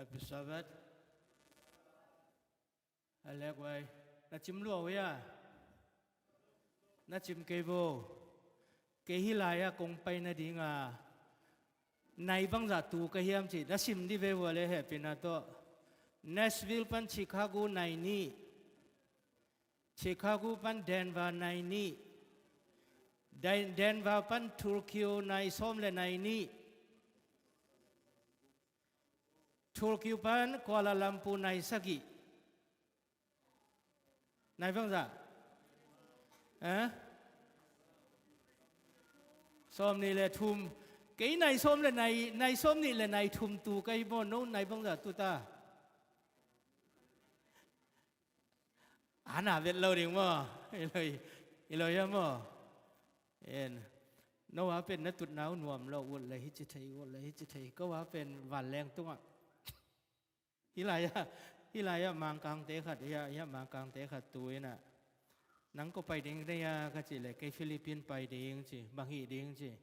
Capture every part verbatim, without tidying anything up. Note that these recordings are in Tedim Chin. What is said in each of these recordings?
Happy Sabbath. A lek vai. Na cim lua uh hia? Na cim kei vo. Kei hih lai-ah kong pai nadinga nai bangzah tu ka hiam cih na sim dih ve vua le hehpihna tawh. Nashville pan Chicago nai nih. Chicago pan Denver nai nih. Den-, Denver pan Tokyo nai sawm le nai nih. Tokyo pan Kuala Lumpur nai sagih. Nai bangzah? Eh? Sawm nih le thum. Kei nai sawm le nai, nai sawm nih le nai thum tu ka hi maw, no nai bangzah tu ta? Ana vet lo ding maw? I lo, i lo hia maw? En. No a pen na tutna uh nuam lo, ut le hici thei, ut le hici thei. Ko a pen vanleng tungah. Hih lai-ah, hih lai-ah Mangkangte khat, hih ah, hih ah Mangkangte khat tu inah. Nang ko pai ding nei a ka cih leh, kei Philippine pai ding ci, bang hih ding ci.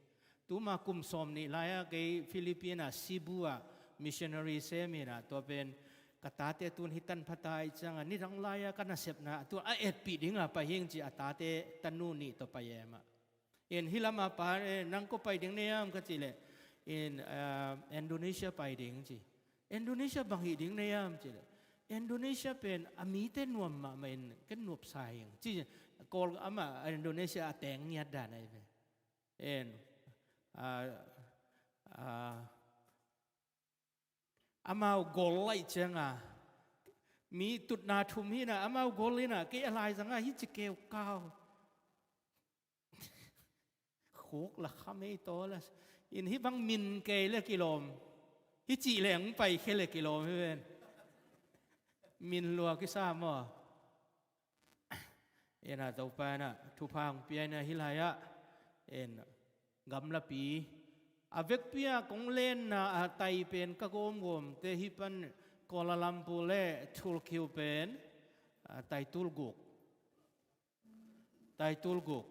Tuma kum sawm nih lai-ah kei Philippine ah Cebu ah missionary sem inah, tua pen ka tate tun hih tan phata ih ciangah, nidang lai-ah ka nasepna, tu a etpih dingah pai hing ci, a tate tanu nih tawh pai em ah. In hih lamah pa, eh, nang ko pai ding nei am ka cih leh, in, ah, Indonesia pai ding ci. Indonesia bang hih ding nei am cih leh, Indonesia pen a mite nuam mahmah in ken nuamsa hing ci. Kawl amah Indonesia a teng ngiat dan ahi ve. In, ah, ah, amau gol laih cianga mi tutna thum hinah, amau gol hinah, kei a laizangah hih ci keu kau. Khuk la kha mei taw la. In hih bang min kei le kilawm. Hih cih leng pai khe le kilawm hi ven. Min lua kisa maw? Ena Topa ena thupha hong pia ena hih lai-ah. En gamlapi. A vekpi-a kong lenna a tai pen ka gawmgawmte hih pan Kuala Lumpur le Tulkiu pen, a, tai tul guk. Tai tul guk.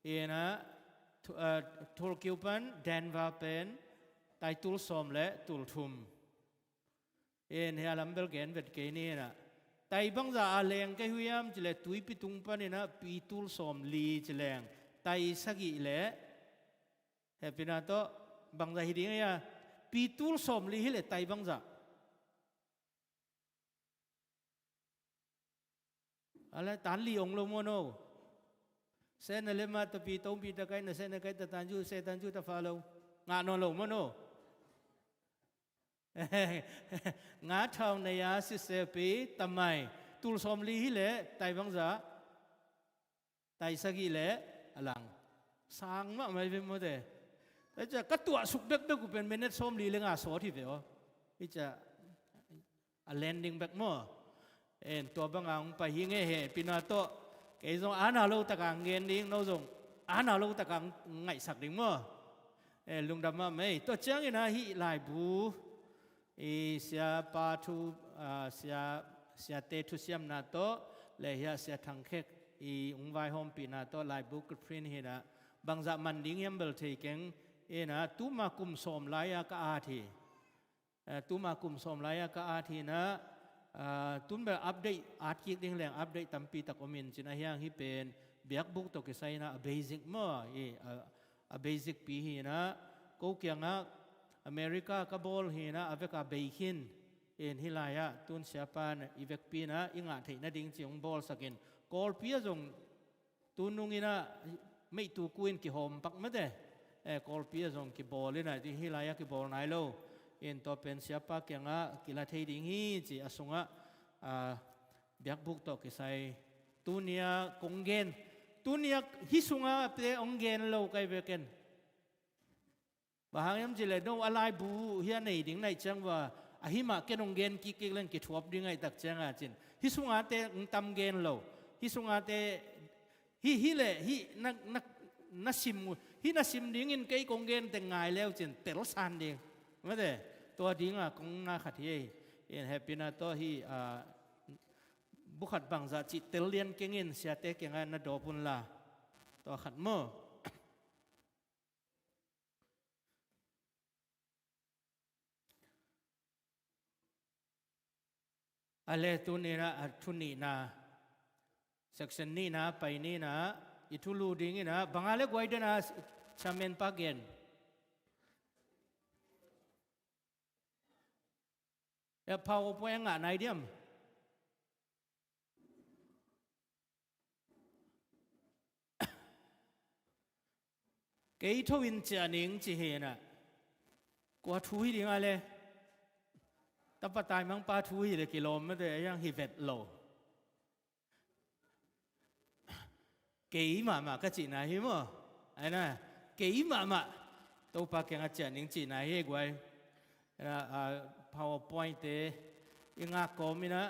Ina, Thu-, a, Tulkiu pan Denver pen tai tul sawm le tul thum. In hia lam bel gen vet kei ni ina. Tai bangza a leng kei hui am ci le tuipi tung pan ina pi tul sawm li ci leng. Tai sagih le. Hepina tawh bangza hi ding a. Pi tul sawm li hi le tai bangza. Ala tan li ong lo maw no. Sena lema tapi tongpi ta kai na sena kai ta tanju se tanju ta fa lo. Ngah nawn lo maw no. Nga thau na ya si se pi tamai. Tul sawm li hi le tai bangza. Tai sagih le a lang. Sang mahmah hi ve maw te. Tua ciah ka tuah suk bekbek uh pen minute sawm li le nga sawt hi ve aw. Hi ciah a landing bek maw. En tua banga hong pai hi ngei he pina tawh. Kei zong ana lo taka hong gen ding, no zong ana lo taka hong ngaihsak ding maw. En lungdam mahmah ei. Tua ciangin a hih laibu i siapa thu, a, sia, siate thusiamna tawh le hia sia thangkhek i hong vaihawmpihna tawh laibu ka print hinah bangzah man ding hiam bel thei keng. Inah tuma kum sawm lai-a ka at hi. A, tuma kum sawm lai-a ka at hinah, a, tun bel update at kik ding leng update tampi tak om in cin a hiang hi pen biakbuk tawh kisai inah a basic maw i, a, a basic pi hinah ko kiangah America ka bawl hinah a veka bei khin. In hih lai-ah tun siapa na i vekpi inah i ngah theih nading ci hong bawlsakin Kawlpi ah zong tunung inah meihtu ku in kihawm pak mate. Eh, Kawlpi ah zong kibawl inah hih lai-ah kibawl nai lo. In tua pen siapa kiangah kila thei ding hi ci a sungah, ah, biakbuk tawh kisai. Tunia kong gen. Tunia hih sungah te hong gen lo kai veken. Bang hang hiam cih leh no a laibu hia nei ding naih ciang va a himah ken hong gen kikkik leng kithuap ding aih tak cianga cin. Hih sungate hong tam gen lo. Hih sungate hih, hih leh hih na, na, na sim uh. Hih na sim dingin kei kong gen teng ngai leu cin tel san ding. Mate, tua dinga kong na khat hi ei. In hepina tawh hih, ah, bukhat bangzah cih tel lian kengin siate kenga na dawp unla. Tua khat maw. A le tuni-in ah, a thu nihna, section nihna pai ni-in ah, i thulu dingin ah, bang a le guai den a, chairman pa gen. Ya, PowerPoint a ngah nai diam? Kei tho in ciah ning ci hi-in ah. Kua thu hi ding a le? Tapa taimangpa thu hi le kilawm mate, a hiang hi vet lo. Kei mahmah ka cihna hi maw? Ai na, kei mahmah. Topa kiangah ciah ning cihna hi guai. Ai na, ah, PowerPoint te i ngak kawm in ah,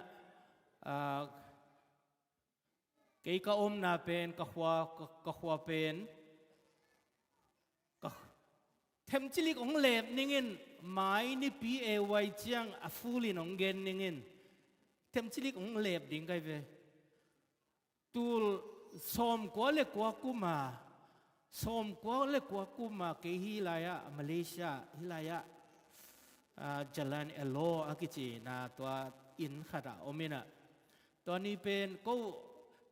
ah, kei ka omna pen, ka khua, ka, ka khua pen, ka, themcilik hong lep ningin, mai nipi A Y ciang a full in hong gen ningin, themcilik hong lep ding kai ve. Tul sawmkua le kua kuma, sawmkua le kua kuma kei hih lai-ah, Malaysia, hih lai-ah, ah, Jalan Elo a kici na tua inn khat ah om in ah. Tua ni pen ko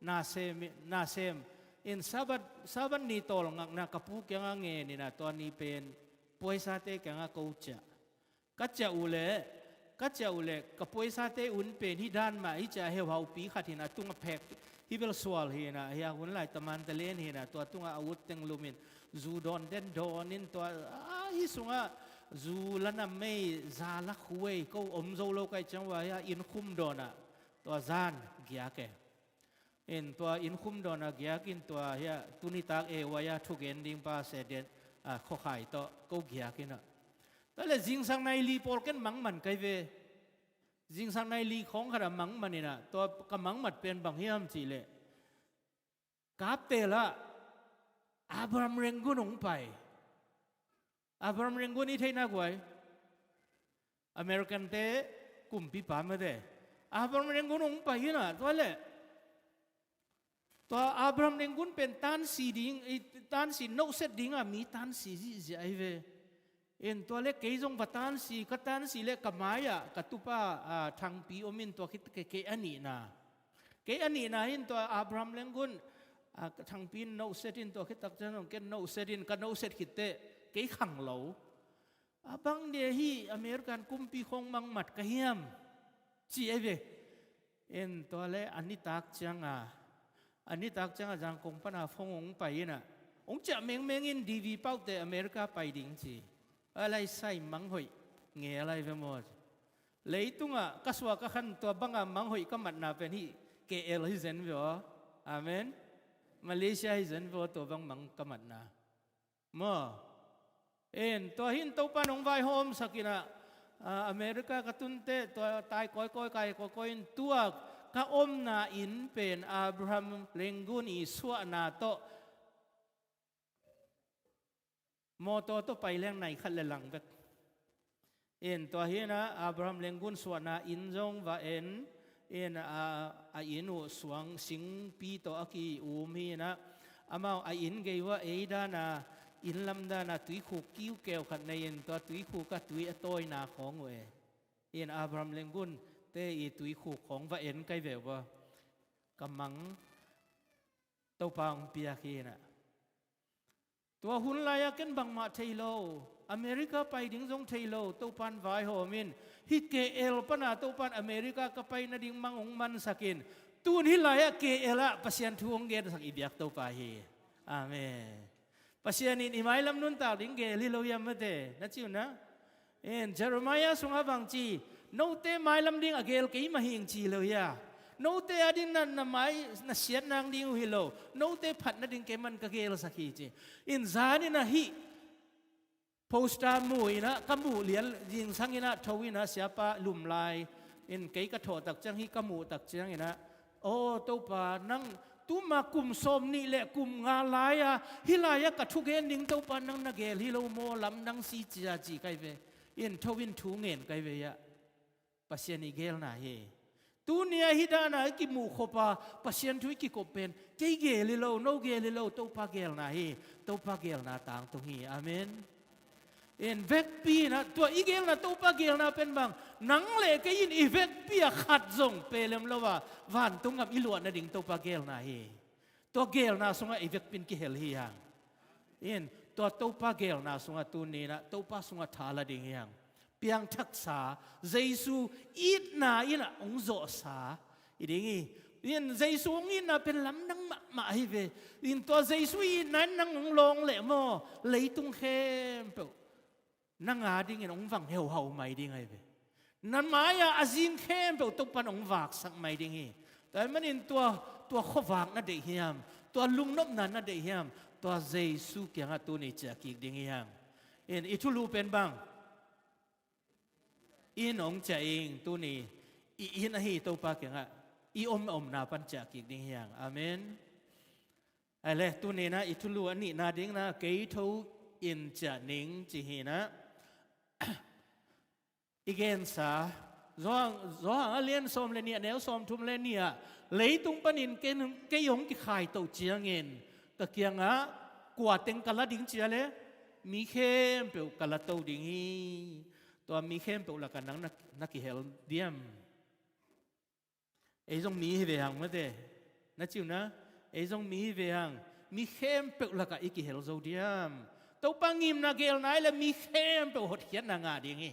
nasem, nasem in Sabbath, Sabbath ni tawlngakna ka pu kiangah ngen in ah, tua ni pen puaisate kiangah ko ciah. Ka ciah uh leh, ka ciah uh leh, ka puaisate un pen hih dan mah, hih ciah heuhaupi khat hi-in ah, a tungah phek, hih bel sual hi-in ah, hih a hun lai taman talen hi-in ah, tua tungah a ut teng lum in, zu dawn den dawn in tua, ah, hih sungah zu la nam ei, za la khu ei, ko om zo lo kai ciang ua, hih a inn khum dawn ah, tua zan giak e. In tua inn khum dawn ah giak in tua hih a tuni tak A Y a thugen ding pa Sedet, ah, Khuakhai tawh ko giak in ah. Tua leh zingsang nai li pawl ken mangman kai ve. Zingsang nai li khawng khat ah mangman in ah, tua ka mangmat pen bang hiam cih leh, Kaptel ah Abraham Rangoon hong pai. Abraham Rangoon i theihna guai, American te kumpipa mate. Abraham Rangoon hong pai hi-in ah, tua leh, tua Abraham Rangoon pen tansi ding, i, tansi nohset ding a mi tansi zihziah ahi ve. In tua leh kei zong va tansi, ka tansi leh ka mai-ah ka tupa, ah, Thangpi om in, tua khit kei, kei a nihna. Kei a nihna hi-in tua Abraham Rangoon, ah, ka Thangpi in nohset in, tua khit tak ciang zong ken nohset in, ka nohset khit teh kei khang lo. A bang dia hih American kumpi khawng mangmat ka hiam, ci ahi ve. In tua leh a nitak ciang a, a nitak ciang a Zangkong pan a phone hong pai in ah, hong ciah mengmeng in, D V paute America pai ding ci. A lai sai mang hoih ngel ahi ve maw. Leitungah ka suak a khan tua bang a mang hoih ka matna pen hih K L hi zen ve aw. Amen. Malaysia hi zen ve aw, tua bang mang ka matna. Maw. En, tua hi-in Topa'n hong vaihawmsak in ah, ah, America ka tun teh, tua tai kawikawi, kai kawikawi in tua ka omna inn pen Abraham Rangoon i suahna tawh, mawtaw tawh pai leng nai khat le lang bek. In tua hi-in ah Abraham Rangoon suahna inn zong va en, in a, a inn uh suang singpi tawh a ki-um hi-in ah, amau a inn gei uah ei dan a, inn lam dan a tuikhuk kiukeu khat nei in, tua tuikhuk ah tui a tawina khawng uh e. In Abraham Rangoon te i tuikhuk khawng va en kai ve uh a, ka mang, Topa hong piak hi-in ah. Tua hun lai-ah ken bangmah thei lo, America pai ding zong thei lo, Topa'n vaihawm in, hih K L pan a Topa'n America ka pai nading mang hong mansak in, tun hih lai-ah K L ah Pasian thu hong gensak i biak Topa hi. Amen. Pasian in i mailam nuntak ding gel hi lo hiam mate, na ci uh na. In Jeremiah sungah bang ci, note mailam ding a gel kei mah hing ci lo hia. Note a ding na, na mai, na siat nang ding uh hi lo. Note phat nading kei man ka gelsak hi ci. In zan in ah hih poster mu in ah, ka muh lian zingsang in ah, tho in ah, siapa lum lai. In kei ka thawh tak ciang, hih ka muh tak ciang in ah, aw Topa, nang tuma kum sawm nih le kum nga lai-a, hih lai-ah ka thugen ding Topa nang na gel hi lo maw, lamdang si cia ci kai ve. In tho in thu ngen kai ve ah. Pasian i gelna hi. Tuni-a hih dan a i kimuh khop a, Pasian thu i kikop pen, kei gel hi lo, no gel hi lo, Topa gelna hi. Topa gelna tangtung hi. Amen. In vekpi in ah, tua i gelna Topa gelna pen bang, nang le kei in i vekpi ah khat zong pelem lo a vantung gam i luah nading Topa gelna hi. Tua gelna sungah i vekpi in kihel hi hang. In tua Topa gelna sungah tuni in ah Topa sungah tha la ding hi hang. Piangthaksa Jesu itna in ah hong zawhsa i ding hi. In Jesu hong itna pen lamdang mahmah hi ve. In tua Jesu itna in nang hong lawng leh maw, leitung khempeuh nang a dingin hong vang heuhau mai ding ahi ve. Na mai-ah a zing khempeuh Topa in hong vaksak mai ding hi. Tua ahih manin tua, tua khuavak na deih hiam, tua lungnopna na deih hiam, tua Jesu kiangah tuni ciah kik ding hi hang. In i thulu pen bang, in hong ciah ing, tuni i in ahi Topa kiangah i om omna pan ciah kik ding hi hang. Amen. Ai le, tuni in ah i thulu a nihna ding in ah kei tho in ciah ning ci hi in ah. I gensa Johan, Johan a lian sawm le nih, a neu sawmthum le nih ah, leitung panin kei, kei hong kikhai toh ciangin ka kiangah kua teng ka la ding ci a le, mi khempeuh ka la to ding hi. Tua mi khempeuh lakah nang na, na kihel diam? Ei zong mi hi ve hang mate. Na ci uh na, ei zong mi hi ve hang. Mi khempeuh lakah i kihel zo diam? Topa ngimna gelna hi le mi khempeuh hotkhiatna ngah ding hi.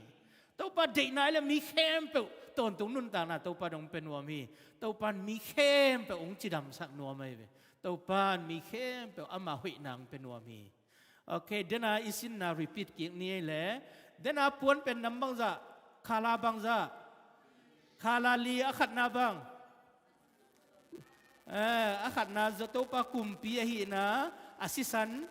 Topa deihna hi le mi khempeuh tawntung nuntakna Topa dong pe nuam hi. Topa in mi khempeuh hong cidamsak nuam ahi ve. Topa in mi khempeuh ama hoihna hong pe nuam hi. Ok, dena i sinna repeat kik ni ei le. Dena puan pen nam bangzah, khala bangzah, khala li, a khatna bang. Eh, a khatna Topa kumpi ahihna, a sisan,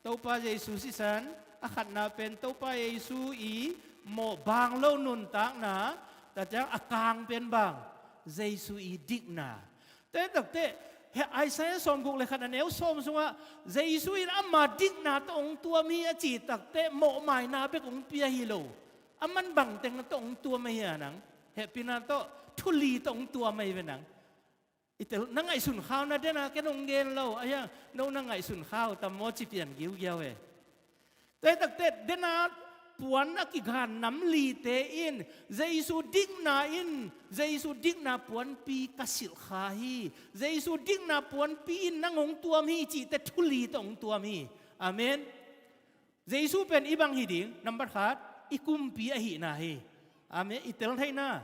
Topa Jesu sisan, a khatna pen Topa Jesu i mawh bang lo nuntakna, tua ciang a kang pen bang, Jesu i dikna. Tua hi takteh, Isaiah sawmguk le khat a neu sawm sungah, Jesu in ama dikna tawh hong tuam hi a cih takteh, mawhmaina bek hong pia hi lo. Aman bangteng tawh hong tuam ahi a nang. Hehpihna tawh, thuli tawh hong tuam ahi ve nang. I tel, na ngaihsun khau na dena ken hong gen lo. Ahi a, no na ngaihsun khau tam maw ci pian giugiau e. Tua hi takteh, dena puan a kigan nam lite in, Jesu dikna in, Jesu dikna puanpi ka silh kha hi. Jesu dikna puanpi in nang hong tuam hi cihte thuli tawh hong tuam hi. Amen. Jesu pen i bang hi ding, number khat, i kumpi ahihna hi. Amen. I tel theihna.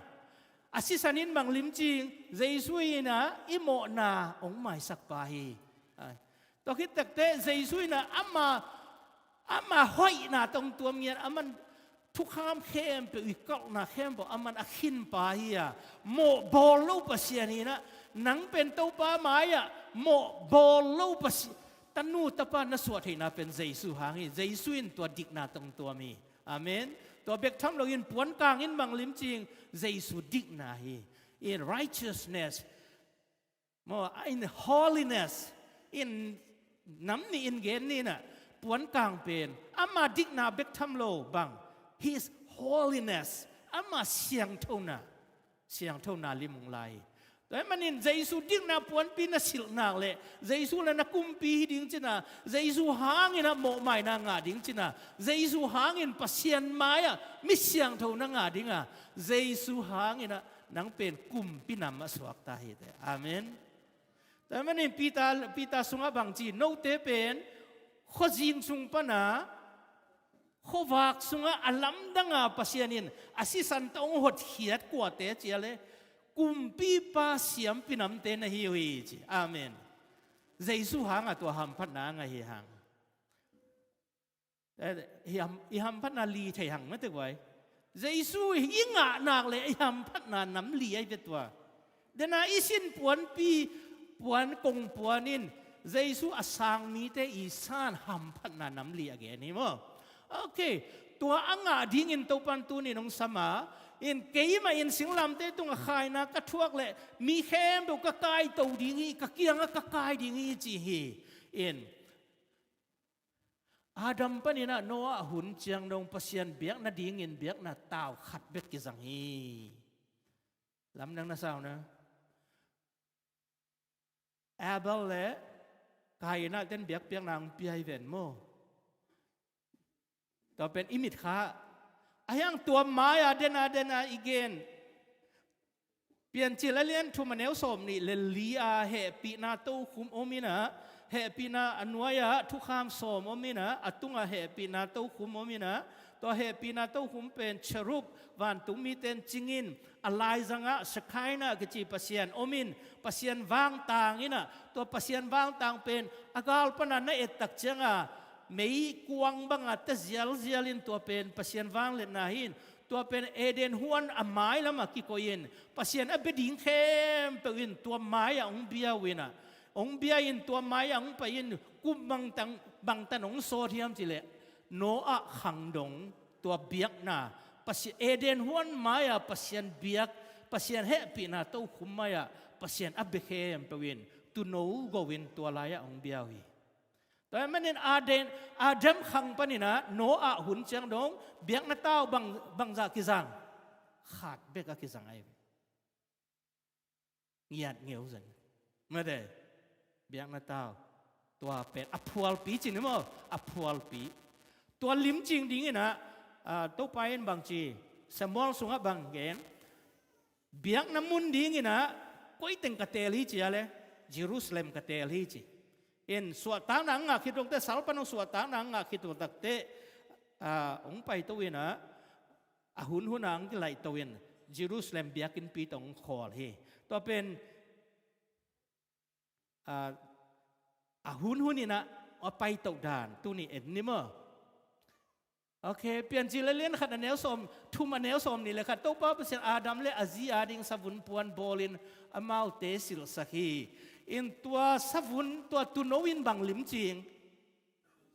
A sisan in bang limcing, Jesu in ah i mawhna hong maisak pa hi. Tua khit takteh Jesu in ah ama, ama hoihna tawh hong tuam ngiat, aman thukham khempeuh, i kalhna khempeuh aman a khinpa hi a, mawh bawl lo Pasian hi in ah, nang pen Topa mai-ah mawh bawl lo Pasian, tanu tapa na suah theihna pen Jesu hang hi. Jesu in tua dikna tawh hong tuam hi. Amen. Tua bek tham loin puankang in bang limcing, Jesu dikna hi. In righteousness, maw, in holiness, in nam nih in gen ni in ah, puankang pen ama dikna bek tham lo bang, His holiness, ama siangthona, siangthona lim hong lai hi. Tua ahih manin Jesu dikna puanpi na silh nak leh, Jesu le na kumpi hi ding cihna, Jesu hangin ah mawhmaina ngah ding cihna, Jesu hangin Pasian mai-ah mi siangtho na ngah ding a, Jesu hangin ah nang pen kumpi nam a suakta hi teh. Amen. Tua ahih manin Peter, Peter sungah bang ci, note pen khuazing sung pana khuavak sungah a lamdanga Pasian in a sisan tawh hong hotkhiat kuate ci a le, kumpipa siampi namte na hi uh hi ci. Amen. Jesu hanga tua hamphatna a ngah hi hang. Eh, i ham, i hamphatna li thei hang mate guai. Jesu i ngah nak le i hamphatna nam li ahi ve tua. Dena i sin puanpi, puan kong puan in Jesu a sang mite i san hamphatna nam li a gen hi maw. Ok, tua a ngah dingin Topan tunin hong sama, in keimah in singlamte tungah khaina ka thuak leh mi khempeuh ka kaito ding hi, ka kiangah ka kai ding hi ci hi. In Adam paninah Noah hun ciang dong Pasian biak nadingin biakna tau khat bek kizang hi. Lamdang na sau na. Abel le Kain ah ten biakpiakna hong pia hi ven maw. Tua pen i mitkha. Ahi hang tua mai-a den a den a i gen. Piancil a lian thum a neu sawm nih le li-a hehpihna tokhum om in ah, hehpihna a nuai-ah thukham sawm om in ah, a tungah hehpihna tokhum om in ah, tua hehpihna tokhum pen cherub, vantungmi ten cingin, a laizangah Shekinah kici Pasian om in, Pasian vangtang in ah, tua Pasian vangtang pen a gal pana na et tak cianga meikuang banga ta zialzial in tua pen Pasian vangliatna hi in, tua pen Eden huan a mailamah kikoih in, Pasian a bia ding khempeuh in tua mai-ah hong bia uh in ah, hong bia in tua mai-ah hong pai in, kum bangtan, bangtan hong sawt hiam cih leh Noah khang dong, tua biakna, Pasi-, Eden huan mai-ah Pasian biak, Pasian hehpihna tokhum mai-ah Pasian a bia khempeuh in, tuuno go in tua lai-ah hong bia uh hi. Tua ahih manin Adam, Adam khang panin ah Noah hun ciang dong biakna tau bang, bangzah kizang? Khat bek a kizang ahi. Ngiat ngeu zen. Mate. Biakna tau. Tua pen a phualpi ci ni maw? A phualpi. Tua limcing dingin ah, ah, Topa in bang ci, Samuel sungah bang gen? Biakna mun dingin ah koi teng ka teel hi ci a le, Jerusalem ka teel hi ci. In suahtakna a ngah khit uh teh, sal pan uh suahtakna a ngah khit uh tak teh, ah, hong paito in ah, a hunhun a hong kilaihto in Jerusalem biakinnpi tawh hong khawl hi. Tua pen, ah, a hunhun in ah a paito dan tuni en ni maw? Ok, Piancil a lian khat a neu sawm, thum a neu sawm nih le khat, Topa Pasian Adam le a zi ading savun puan bawlin amaute silhsak hi. In tua savun, tua tuuno in bang limcing?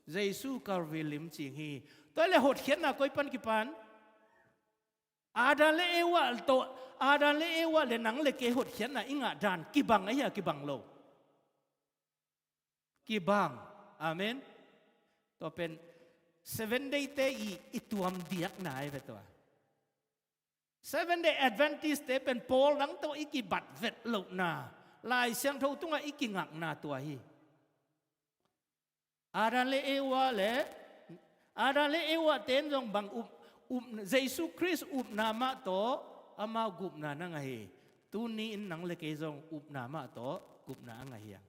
Jesu Kalvari limcing hi. Tua le hotkhiatna koi pan kipan? Adam le Eva tawh, Adam le Eva le nang le kei hotkhiatna i ngah dan kibang ahi a kibang lo? Kibang. Amen. Tua pen Seven Day te i, i tuam diakna ahi ve tua. Seven Day Adventist te pen pawl dang tawh i kibat vet lohna, Lai Siangtho tungah i kingakna tua hi. Adam le Eva le, Adam le Eva ten zong bang up, up, Jesu Khrist upna mah tawh amau gupna na ngah hi. Tuni in nang le kei zong upna mah tawh gupna a ngah hi hang.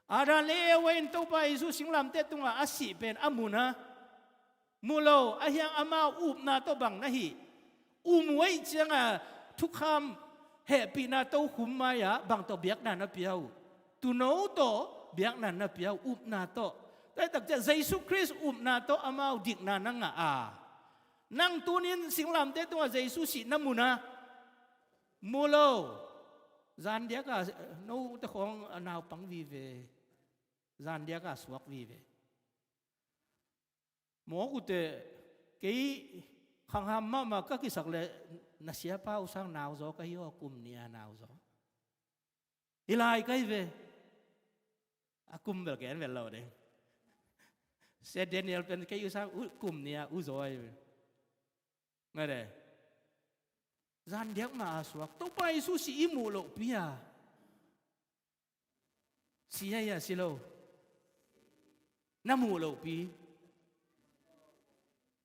Adam le Eva in Topa Jesu singlamteh tungah a sih pen a mu na? Mu lo, ahi hang amau upna tawh bang na hih? Um uh ahih cianga thukham hehpihna tokhum mai-ah bang tawh biakna na pia uh? Tuuno tawh biakna na pia uh, upna tawh. Tua hi tak ciang Jesu Khrist upna tawh amau dikna na ngah a. Nang tunin singlamteh tungah Jesu sih na mu na? Mu lo. Zandiaka, note khawng a naupang vive. Zandiaka suak vive. Mawk uh teh, kei khangham mahmah ka kisak leh na siapa uh sang nauzaw ka hi aw, kum nih a nauzaw. Hi lai ka hi ve. A kum bel gen vel lo ding. Sia Daniel pen kei uh sang, uh, kum nih a uzaw ahi ve. Mate. Zandiak mah a suak. Topa Jesu sih i muh lohpi a. Si ahi a si lo? Na muh lohpi.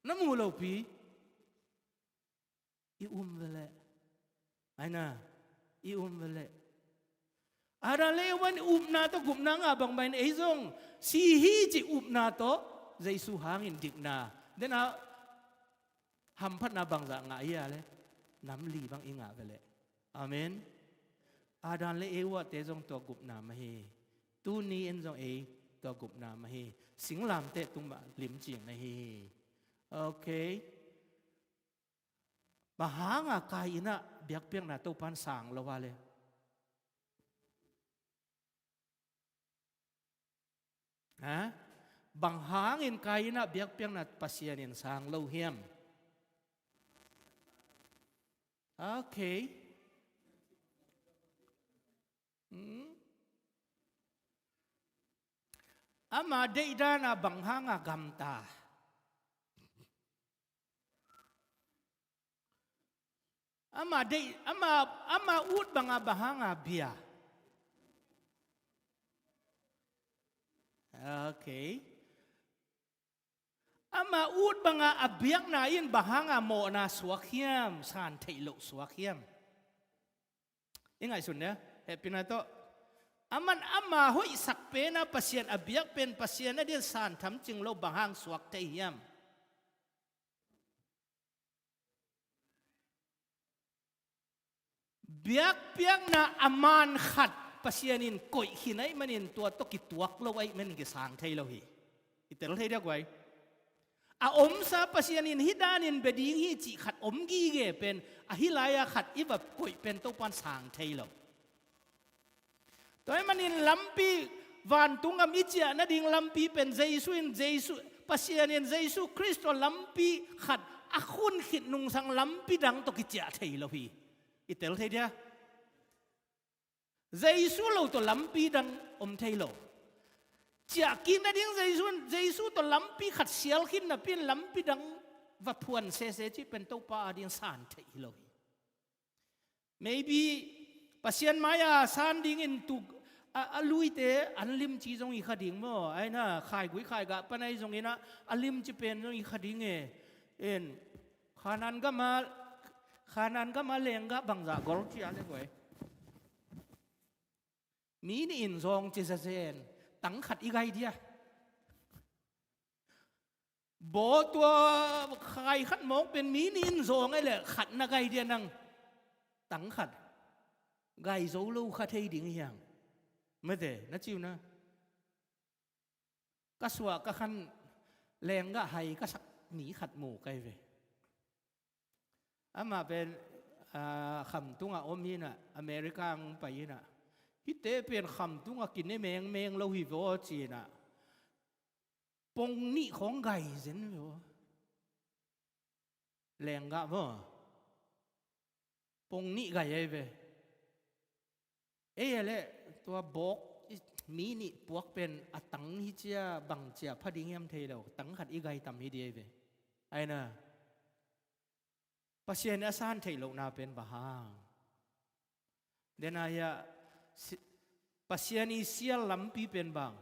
Na muh lohpi. I um veleh. Aina, i um veleh. Adam le Eva in upna tawh gupna ngah bangmah in ei zong si hi cih upna tawh Jesu hangin dikna. Dena hamphatna bangzah ngah hi a le? Nam li bang i ngah veleh. Amen. Adam le Eva te zong tua gupna mah hi. Tuni in zong ei tua gupna mah hi. Singlamteh tung mah limcing na hi hi. Ok. Bang hanga Kain ah biakpiakna Topan sang lo a le? Ha? Bang hangin Kain ah biakpiakna Pasian in sang lo hiam? Ok. Hmm? Ama deihdan a bang hanga gamta? Ama deih, ama, ama ut banga bang hanga bia? Ok. Ama Ama ut banga a biakna in bang hanga mawhna suak hiam, san theih loh suak hiam? I ngaihsun dia, hehpihna tawh. Aman ama hoihsak pena Pasian a biak pen Pasian a din san thamcing lo bang hang suak thei hiam? Biakpiakna a man khat Pasian in koih khin ahih manin tua tawh kituak lo ahih manin kisang thei lo hi. I tel thei diak uai. A omsa Pasian in hih danin bia ding hi cih khat om gige pen, a hih lai-a khat i va koih pen Topan sang thei lo. Tua ahih manin lampi, vantung gam i ciah nading lampi pen Jesu in, Jesu, Pasian in Jesu Khrist tawh lampi khat a khun khit nungsang lampi dang tawh kiciah thei lo hi. I tel thei dia? Jesu lo tawh lampi dang om thei lo. Ciah kik nading Jesu, Jesu tawh lampi khat sial khin napi in lampi dang va phuan sese cih pen Topa ading san thei hi lo hi. Maybe Pasian mai-a san dingin tuk a, a luite an limci zong hi kha ding maw? Aina khaigui khaigah pan ahi zongin a, a limci pen zong hi kha ding e. En, Khanan gama, Khanan gama lenggah bangzah gol cia le guai. Mi nih in zawng ci zazen, tang khat i gai dia. Baw tua khai khat mawk pen mi nih in zawng ai leh khat na gai dia nang. Tang khat. Gai zo lo kha thei ding hiang. Mate, na ciu na. Ka suah ka khan lenggah hai ka sak mi khat mu kai ve. Amah pen, ah, khamtungah om hinah, America ang pai hinah. Hihte pen khamtungah kine mengmeng lo hi vaw cinah. Pong nih khawng gai zen ve aw. Lenggah maw? Pong nih gai ai ve. Ei a leh tua bawk i, mi nih puak pen a tang hi cia bang cia pha ding hiam thei lo. Tang khat i gai tam hi di ai ve. Aina. Pasian i a san theih lohna pen bang hang? Dena hia si-, Pasian i sial lampi pen bang?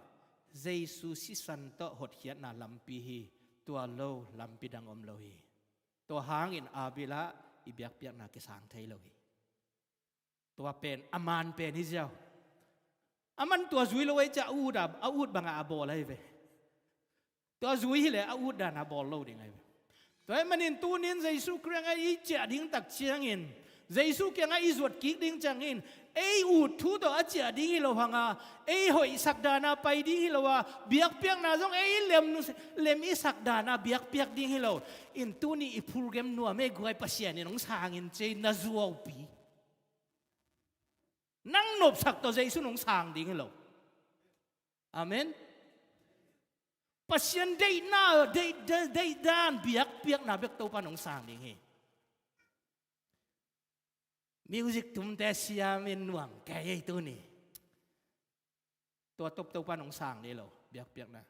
Jesu sisan tawh hotkhiatna lampi hi. Tua lo lampi dang om lo hi. Tua hangin a bilah i biakpiakna kisang thei lo hi. Tua pen a man pen hi ziau. A man tua zui lo ai cia a ut a, a ut bangah a bawl ai ve. Tua zui hileh a ut dan a bawl lo ding ai ve. Tua ahih manin tunin Jesu Khrih a i ciah ding tak ciangin, Jesu kiangah i zuat kik ding ciangin, ei ut thu tawh a ciah ding hi lo hanga, ei hoihsak dana pai ding hi lo a, biakpiakna zong ei lem, lem i sak dana biakpiak ding hi lo. In tuni i phulgem nuam ei guai Pasian in hong sangin cei na zuaupi. Nang nopsak tawh Jesu nong sang ding hi lo. Amen. Pasian deihna, deih, deih, deih dan biakpiakna bek Topa nong sang ding hi. Music tumte siamin nuam kei ei tuni. Tua tawp Topa nong sang ding hi lo biakpiakna.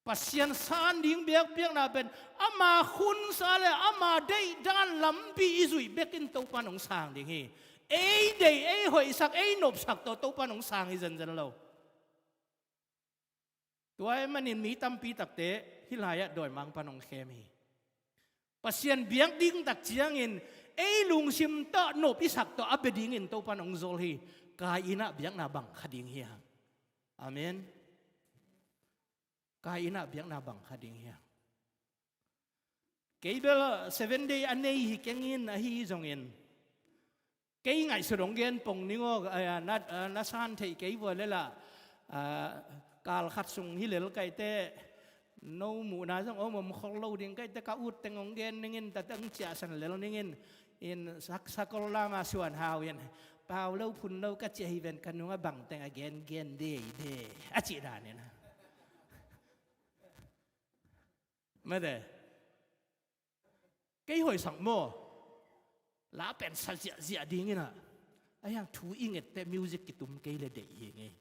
Pasian san ding biakpiakna pen ama khunsa le ama deih dan lampi i zuih bekin Topa nong sang ding hi. Ei deih, ei hoihsak, ei nopsak tawh Topa nong sang hi zenzen lo. Tua ahih manin mi tampi takte hih lai-ah dawimangpa nong khem hi. Pasian biak ding tak ciangin ei lungsim tawh nop i sak tawh a bia dingin Topa nong zol hi. Kain ah biakna bang kha ding hi hang. Amen. Kain ah biakna bang kha ding hiam? Kei bel Seven Day a nei hi kengin ahi zongin, kei ngaihsut hong gen pong ning aw, a, na, a, na san theih kei vua lela, a, kal khat sung hi lel kaite, no muhna zong om om khol lo ding kaite ka ut teng hong gen ningin, tate hong ciahsan lel ningin, in sak, sakol lama suan hau in, pau lo phun lo ka ciah hi ven ka nungah bang teng a gen gen dei dei a cih danin. Mate. Kei hoihsak maw? La pen sa ziahziah dingin ah. A hiang thu i ngette music kitum kei le deih hi ngei.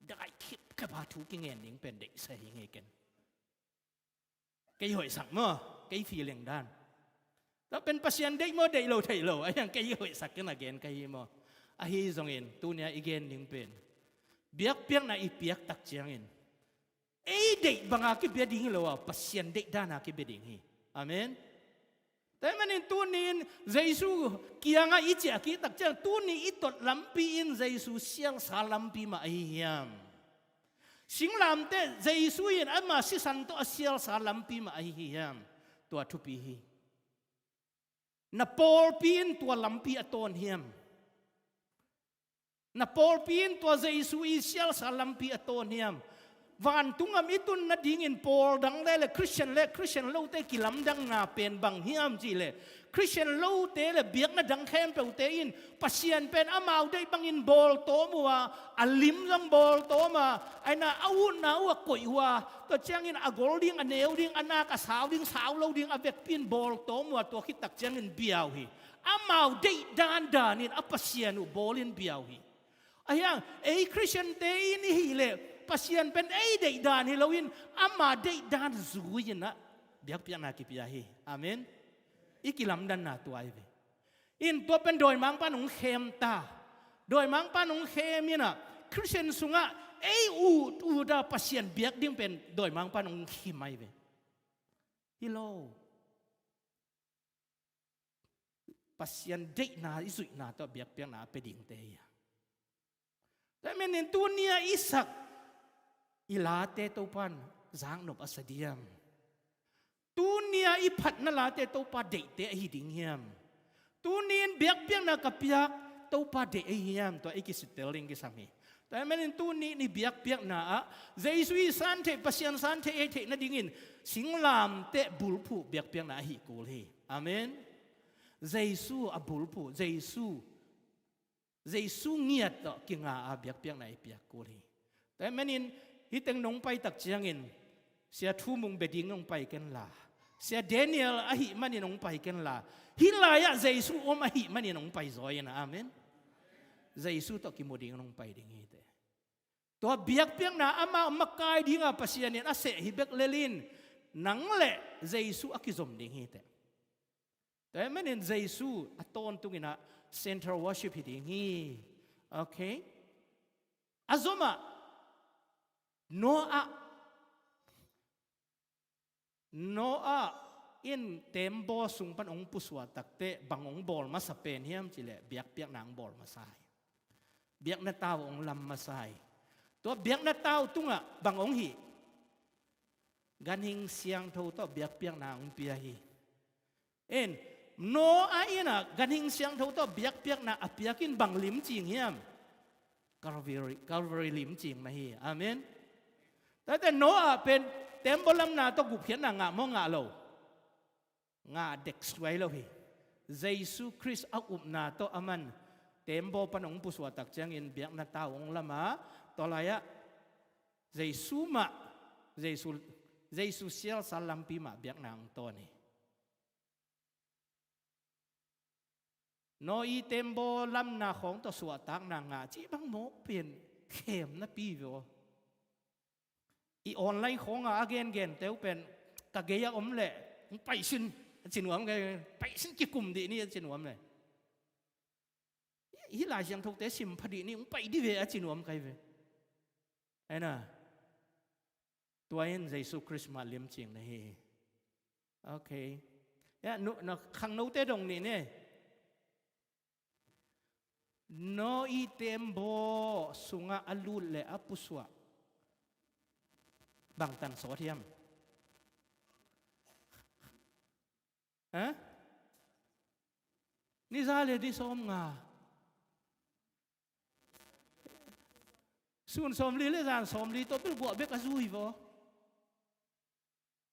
Dai khipkhep a thu kingen ding pen deihsa hi ngei ken. Kei hoihsak maw? Kei feeling dan. Tua pen Pasian deih maw, deih lo theih lo. A hiang kei hoihsak ken a gen ka hi maw? Ahi zongin tunia i gen ding pen biakpiakna i piak tak ciangin Ei deih banga kibia ding hi lo a, Pasian deih dana kibia ding hi. Amen. Tua ahih manin tuni-in Jesu kiangah i ciah kik tak ciang tuni i tot lampi in Jesu sialsa lampi mah ahi hiam? Singlamteh Jesu in ama sisan tawh a sialsa lampi mah ahi hiam? Tua thupi hi. Na pawlpi in tua lampi a tawn hiam? Na pawlpi in tua Jesu i sialsa lampi a tawn hiam? Vantung gam i tun nadingin pawl dang le le Christian le Christian lote kilamdanna pen bang hiam cih leh, Christian lote le biakna dang khempeuhte in Pasian pen amau deih bangin bawl tawm uh a, a lim zong bawl tawm a, aina a utna uh a koih uh a, tua ciangin a gol ding, a neu ding, a nak a sau ding, sau lo ding a vekpi in bawl tawm uh a, tua khit tak ciangin bia uh hi. Amau deih dandan in a Pasian uh bawlin bia uh hi. Ahi hang ei Christian-te in i hih leh Pasian pen ei deih dan hi loin ama deih dan zui-in ah biakpiakna kipia hi. Amen. I kilamdanna tua ahi ve. In tua pen dawimangpa'n hong khem ta. Dawimangpa'n hong khem in ah Christian sungah ei ut ut a Pasian biak ding pen dawimangpa'n hong khem ahi ve. Hi lo. Pasian deihna i zuihna tawh biakpiakna a pia dingte hi a. Tua ahih manin tuni-a i sak i late Topa'n zaknop a sa diam? Tuni-a i phatna late Topa deihte ahi ding hiam? Tuni-in biakpiakna ka piak Topa deih ahi hiam? Tua i kisitel ding kisam hi. Tua ahih manin tuni-in i biakpiakna ah Jesu i santheih, Pasian santheih i theih nadingin singlamteh bulphuh biakpiakna ahi kul hi. Amen. Jesu a bulphuh, Jesu, Jesu ngiat tawh kinga a biakpiakna i piak kul hi. Tua ahih manin hih teng nong pai tak ciangin Sia Thu Mung bia ding nong pai ken la, Sia Daniel ahih manin nong pai ken la, hih lai-ah Jesu om ahih manin nong pai zaw in. Amen. Jesu tawh kimu ding nong pai ding hi teh. Tua biakpiakna amah makai dinga Pasian in a seh hi bek lel in nang le Jesu a kizom ding hi teh. Tua ahih manin Jesu a tawntungin ah central worship hi ding hi. Okay. A zomah Noah, Noah in tembaw sung pan hong pusuah takteh bang hong bawl masa pen hiam cih leh biakpiakna hong bawl masa hi. Biakna tau hong lam masa hi. Tua biakna tau tungah bang hong hih? Ganhing siangtho tawh biakpiakna hong pia hi. En, Noah in ah ganhing siangtho tawh biakpiakna a piak in bang lim cing hiam? Calvary, Calvary lim cing mah hi. Amen. Tate Noah pen tembaw lamna tawh gupkhiatna ngah maw, ngah lo? Ngah dek suai lo hi. Jesu Khrist a upna tawh aman tembaw pan hong pusuah tak ciangin biakna tau hong lam a, tua lai-ah Jesu mah, Jesu, Jesu sialsa lampi mah biakna hong tawn hi. Noah i tembaw lamna khawng tawh suahtakna ngah cih bang mawk pen khem napi ve aw. I online khawngah a gengen teu pen ka gei a om leh hong paisin a ci nuam kei, paisin kikum dih ni a ci nuam leh. Hih Lai Siangthote sim pha dih ni, hong pai dih ve a ci nuam kei ve. Aina. Tua in Jesu Khrist mah lim cing na hi. Okay. Ya, nu, na khangnote dong nih ne. Noah i tembaw sungah a lut le a pusuah bangtan sawt hiam? Ha? Ni za le ni sawmnga. Sun sawmli le zan sawmli tawh bel guah bek a zui vaw.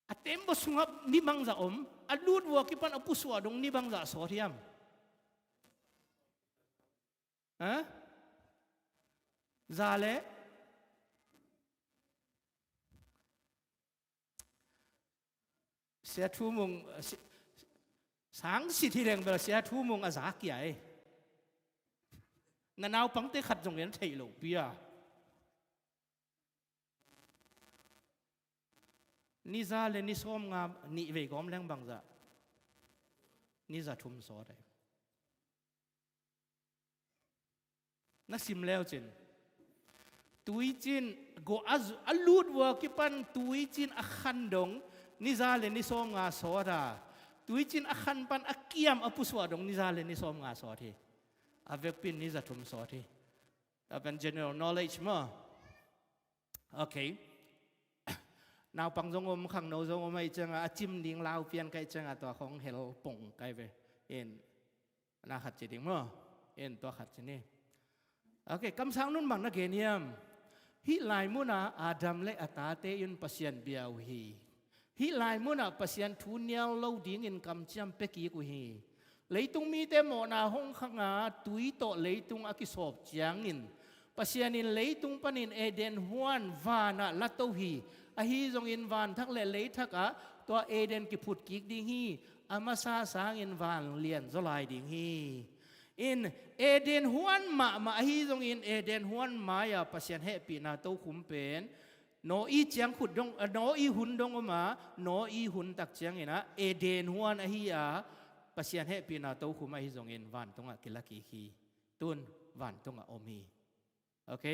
A tembaw sungah ni bangzah om, a lut vua kipan a pusuah dong ni bangzah sawt hiam? Ha? Za le? Sia Thu Mung, si-, sang sit hi leng bel Sia Thu Mung a za kia ei. Na naupangte khat zong en theih loh pi a. Ni za le ni sawmnga nih vei gawm leng bangzah? Ni za thum sawt ei. Na sim leu cin. Tuicin gawh a zu-, a lut vua kipan tuicin a khan dong ni za le ni sawmnga sawt a, tuicin a khan pan a kiam a pusuah dong ni za le ni sawmnga sawt hi. A vekpi in ni za thum sawt hi. Tua pen general knowledge maw? Ok. Naupang zong om, khangno zong om ahih ciangin a cim ding lau pian ka hih ciangin tua khong hel pong ka hi ve. In, na khat ci ding maw? In, tua khat ci ni. Ok, kamsang nun bang na gen hiam? Hih lai munah Adam le a tate in Pasian bia uh hi. Hih lai munah Pasian thu nial lo dingin kamciam pia kik uh hi. Leitung mite mawhna hong khang a, tui tawh leitung a kisawp ciangin Pasian in leitung panin Eden huan vanah la to hi. Ahi zongin vanthak le leithak ah tua Eden kiphut kik ding hi. A masa sangin van lian zaw lai ding hi. In, Eden huan mahmah ahi zongin Eden huan mai-ah Pasian hehpihna tokhum pen Noah ciang khut dong, eh, Noah hun dong om a, Noah hun tak ciangin ah Eden huan ahi a, Pasian hehpihna tokhum ahi zongin vantungah kila kik hi. Tun vantungah om hi. Ok?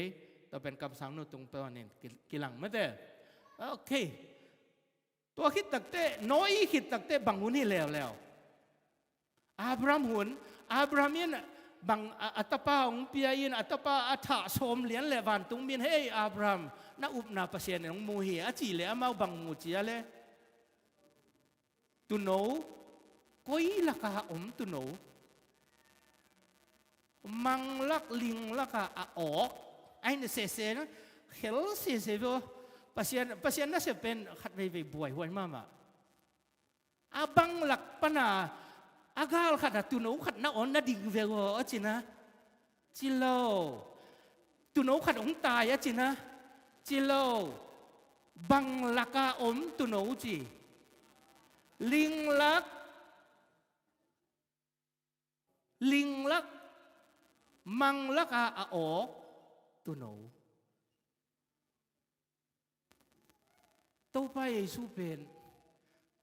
Tua pen kamsang nu tung panin ki-, kilang mate. Ok. Tua khit takteh, Noah khit takteh bang hun hi leuleu? Abraham hun. Abraham in bang a, a tapa hong pia in, a tapa a thah sawm lian le vantung mi in, "Hei Abraham, na upna Pasian in hong mu hi," a cih leh amau bang mu ci a le? Tuuno, koi laka om tuuno? Manglak, linglak a a awk. Ai na sese na, khel sese ve aw. Pasian, Pasian nasep pen khat veivei buaihuai mahmah. A banglak pana a gal khat a tuuno khat na awn na ding ve aw a ci na. Ci lo. Tuuno khat hong tai a ci na. Ci lo. Banglak a om tuuno ci? Linglak, linglak, manglak a a awk tuuno. Topa Jesu pen,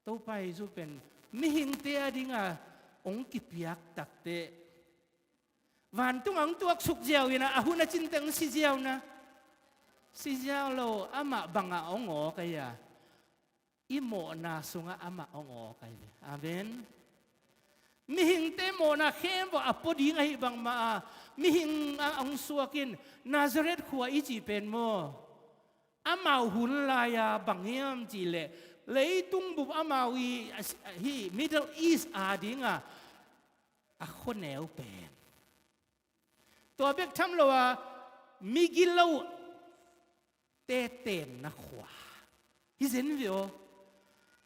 Topa Jesu pen mihingte a dinga hong kipiak takteh, vantung a hong tuaksuk ziau in a, a hun a cin teng si ziau na? Si ziau lo. Amah bangah hong awk a hia? I mawhna sungah amah hong awk a hi ve. Amen. Mihingte mawhna khempeuh a pua ding ahi bangmah a, mihing a hong suak in, Nazareth khua i cih pen maw, amau hun lai-a bang hiam cih leh, leitung bup amau i, hih Middle East a dinga a khuaneu pen. Tua bek tham lo a, migilote tenna khua hi zen ve aw.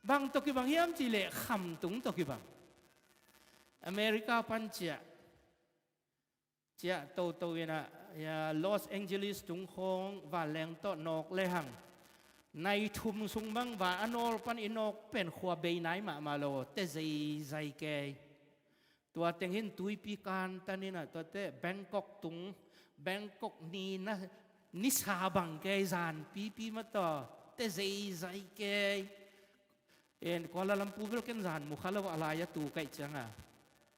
Bang tawh kibang hiam cih leh khamtung tawh kibang. America pan ciah, ciah toto in a, Los Angeles tung khawng vanleng tawh nawk lehang, nai thum sung bang van a nawl pan i nawk pen khua bei nai mahmah lo, te zeizai kei. Tua teng in tuipi kantan in a, tuate Bangkok tung, Bangkok ni na, nisa bang kei, zan pipi mah tawh, te zeizai kei. En, Kuala Lumpur bel ken zan mu kha lo, a lai a tu ka hih ciangin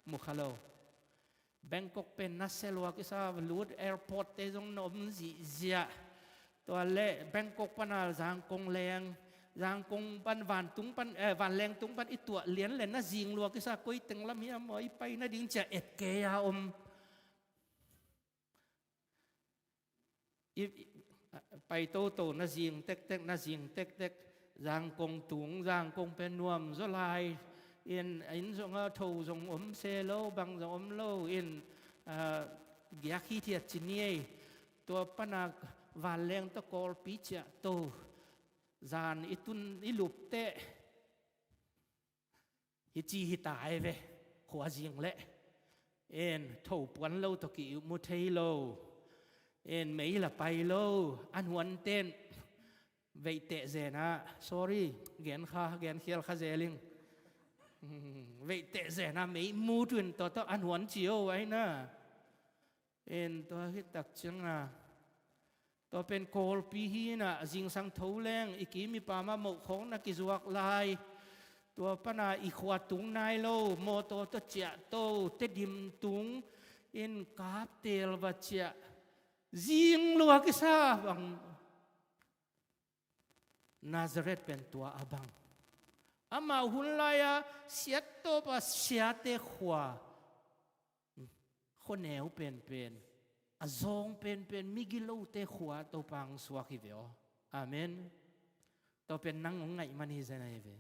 mu kha lo. Bangkok pen nasia lua kisa, lut airport te zong na om zihziah. Tua leh Bangkok pana Zangkong leng, Zangkong pan vantung pan, eh, vanleng tung pan i tuah lian leh na zing lua kisa, koi teng lam hiam maw i pai nading ci-a et kei a om. I, i, pai toto na zing tektek, na zing tektek, Zangkong tung, Zangkong pen nuam zaw lai. In, inn zong a tho zong om se lo, bang zong om lo. In, ah, giak hithiat ci ni ei. Tua pana vanleng tawh Kawlpi ciah to. Zan i tun i lup teh, hi ci hi ta ei ve, khua zing leh. En, tho puan lo tawh ki mu thei lo. En, mei la pai lo, a nuan ten. Veih teh zen a, sorry, gen kha, gen khial kha zel ing. Veih teh zen a, mei mu tuin tawh tawh a nuan ci o ai na. En, tua hi tak ciang a, tua pen Kawlpi hi na, zingsang tho leng i kim i pam a moh khawng na kizuak lai. Tua pana i khua tung nai lo, mawtaw tawh ciah to, Tedim tung in Kaptel va ciah. Zinglua kisa bang Nazareth pen tua a bang. Amah hun lai-a siattawpa siate khua, khuaneu penpen, a zawng penpen, migilote khua Topa hong suak hi ve aw. Amen. Tua pen nang hong ngaih man hi zen ahi ve.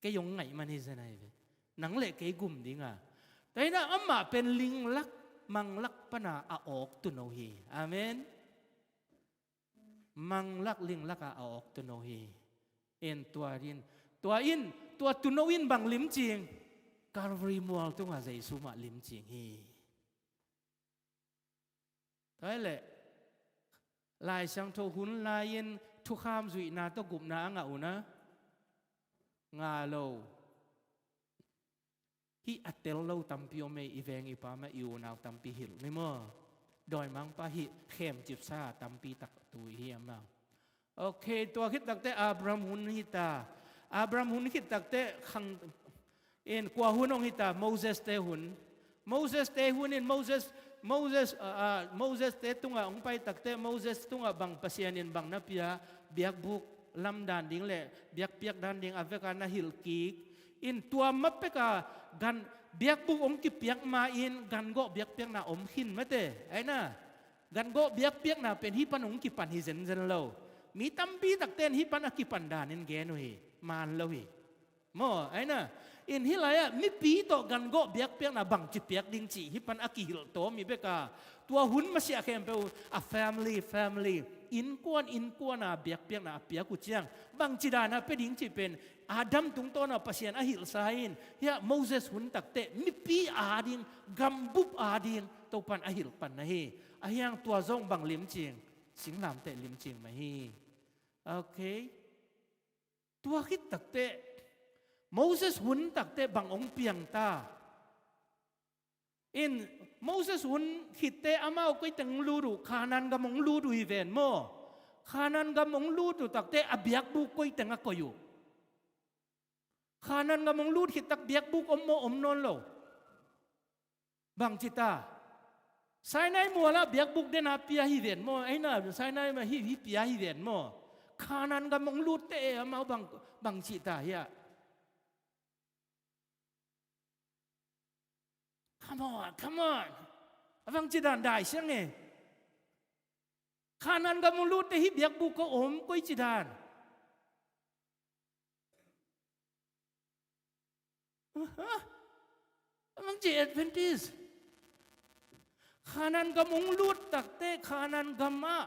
Kei hong ngaih man hi zen ahi ve. Nang le kei gum dinga. Tua hi-in ah amah pen linglak manglak pana a awk tuuno hi. Amen. Manglak linglak a a awk tuuno hi. In tua in, tua in, tua tuuno in bang limcing? Calvary mual tungah Jesu mah limcing hi. Tua hi leh Lai Siangtho hun lai-in thukham zuihna tawh gupna a ngah uh na? Ngah lo. Hih a tel lo tampi om ei, i veng i pam ah i unau tampi hilh ni maw. Dawimangpa hih khemcipsa tampi tak tu i hi a maw. Ok, tua khit takteh Abraham hun hi ta. Abraham hun khit takteh khang in kua hun hong hi ta? Moses te hun. Moses te hun in Moses, Moses, ah, ah, Moses te tungah hong pai takteh Moses tungah bang Pasian in bang na pia? Biakbuk lamdan ding le biakpiak dan ding a veka na hilh kik. In tua ma peka gan biakbuk hong kipiak ma-in gangawh biakpiakna om khin mate. Ai na, gangawh biakpiakna pen hih pan hong kipan hi zenzen lo. Mi tampi takte in hih pan a kipan danin gen uh hi. Maan lo hi. Maw, ai na. In hih lai-ah mipi tawh gangawh biakpiakna bangci piak ding cih hih pan a kihilh tawm hi beka. Tua hun masiah khempeuh a family, family, innkuan, innkuana biakpiakna a piak uh ciang bangci dana pia ding cih pen Adam tungtawna Pasian a hilhsa in, hiah Moses hun takteh mipi ading, gambup ading Topan a hilh pan ahi. Ahi hang tua zong bang limcing? Singlamteh limcing mah hi. Ok. Tua khit takteh Moses hun takteh bang hong piang ta? In Moses hun khitteh amau koi teng hong lut uh? Kanaan gam hong lut uh hi ven maw. Kanaan gam hong lut uh takteh a biakbuk koi teng a koih uh? Kanaan gam hong lut khit tak biakbuk om maw, om nawn lo? Bangci ta? Sinai mualah biakbuk dena pia hi ven maw. Ai na, Sinai mah hi, hi pia hi ven maw. Kanaan gam hong lutte amau bang, bangci ta hiah? Come on, come on. A bangci dan dai siang e. Kanaan gam hong lutte hih biakbuk ko om, koici dan? Aha. A bangci Adventist? Kanaan gam hong lut takteh, Kanaan gam ah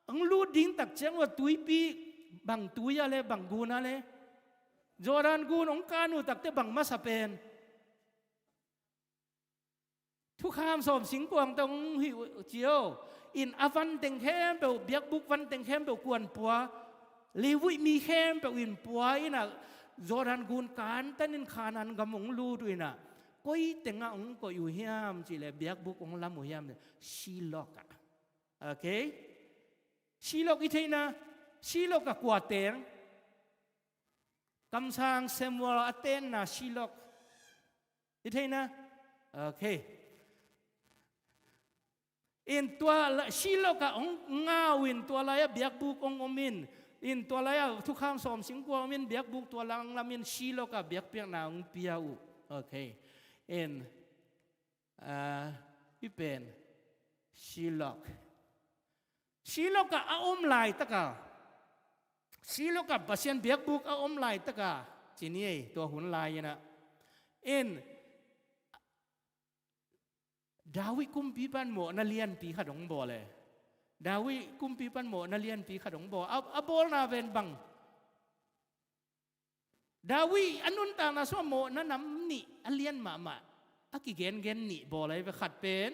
hong lut ding tak ciang ua tuipi, bang tui a le, bang gun a le? Jordan gun hong kan uh takteh bang masa pen? Thukham sawm singkuang tawh hong hih uh cio. In a van teng khempeuh, biakbuk van teng khempeuh kuan pua, Levi mi khempeuh in pua in ah, Jordan gun kantan in Kanaan gam hong lut uh in ah, koi tengah hong koih uh hiam cih leh biakbuk hong lam uh hiam? Shiloh ah. Ok? Shiloh i theihna, Shiloh ah kua teng? Kamsang Samuel a tenna Shiloh. I theihna? Ok. In tua la-, Shiloh ah hong ngau in tua lai-ah biakbuk hong om in. In tua lai-ah thukham sawm singkuang om in, biakbuk tua lang lam in Shiloh ah biakpiakna hong pia uh. Ok. In, ah, i pen Shiloh. Shiloh ah a om laitaka, Shiloh ah Pasian biakbuk a om laitaka, ci ni ei, tua hun lai-in ah. In, David kumpipan mawhna lianpi khat hong bawl e. David kumpipan mawhna lianpi khat hong bawl. A, a bawlna ven bang? David a nuntakna sungah mawhna nam nih a lian mahmah a kigengen nih bawl ahi ve. Khat pen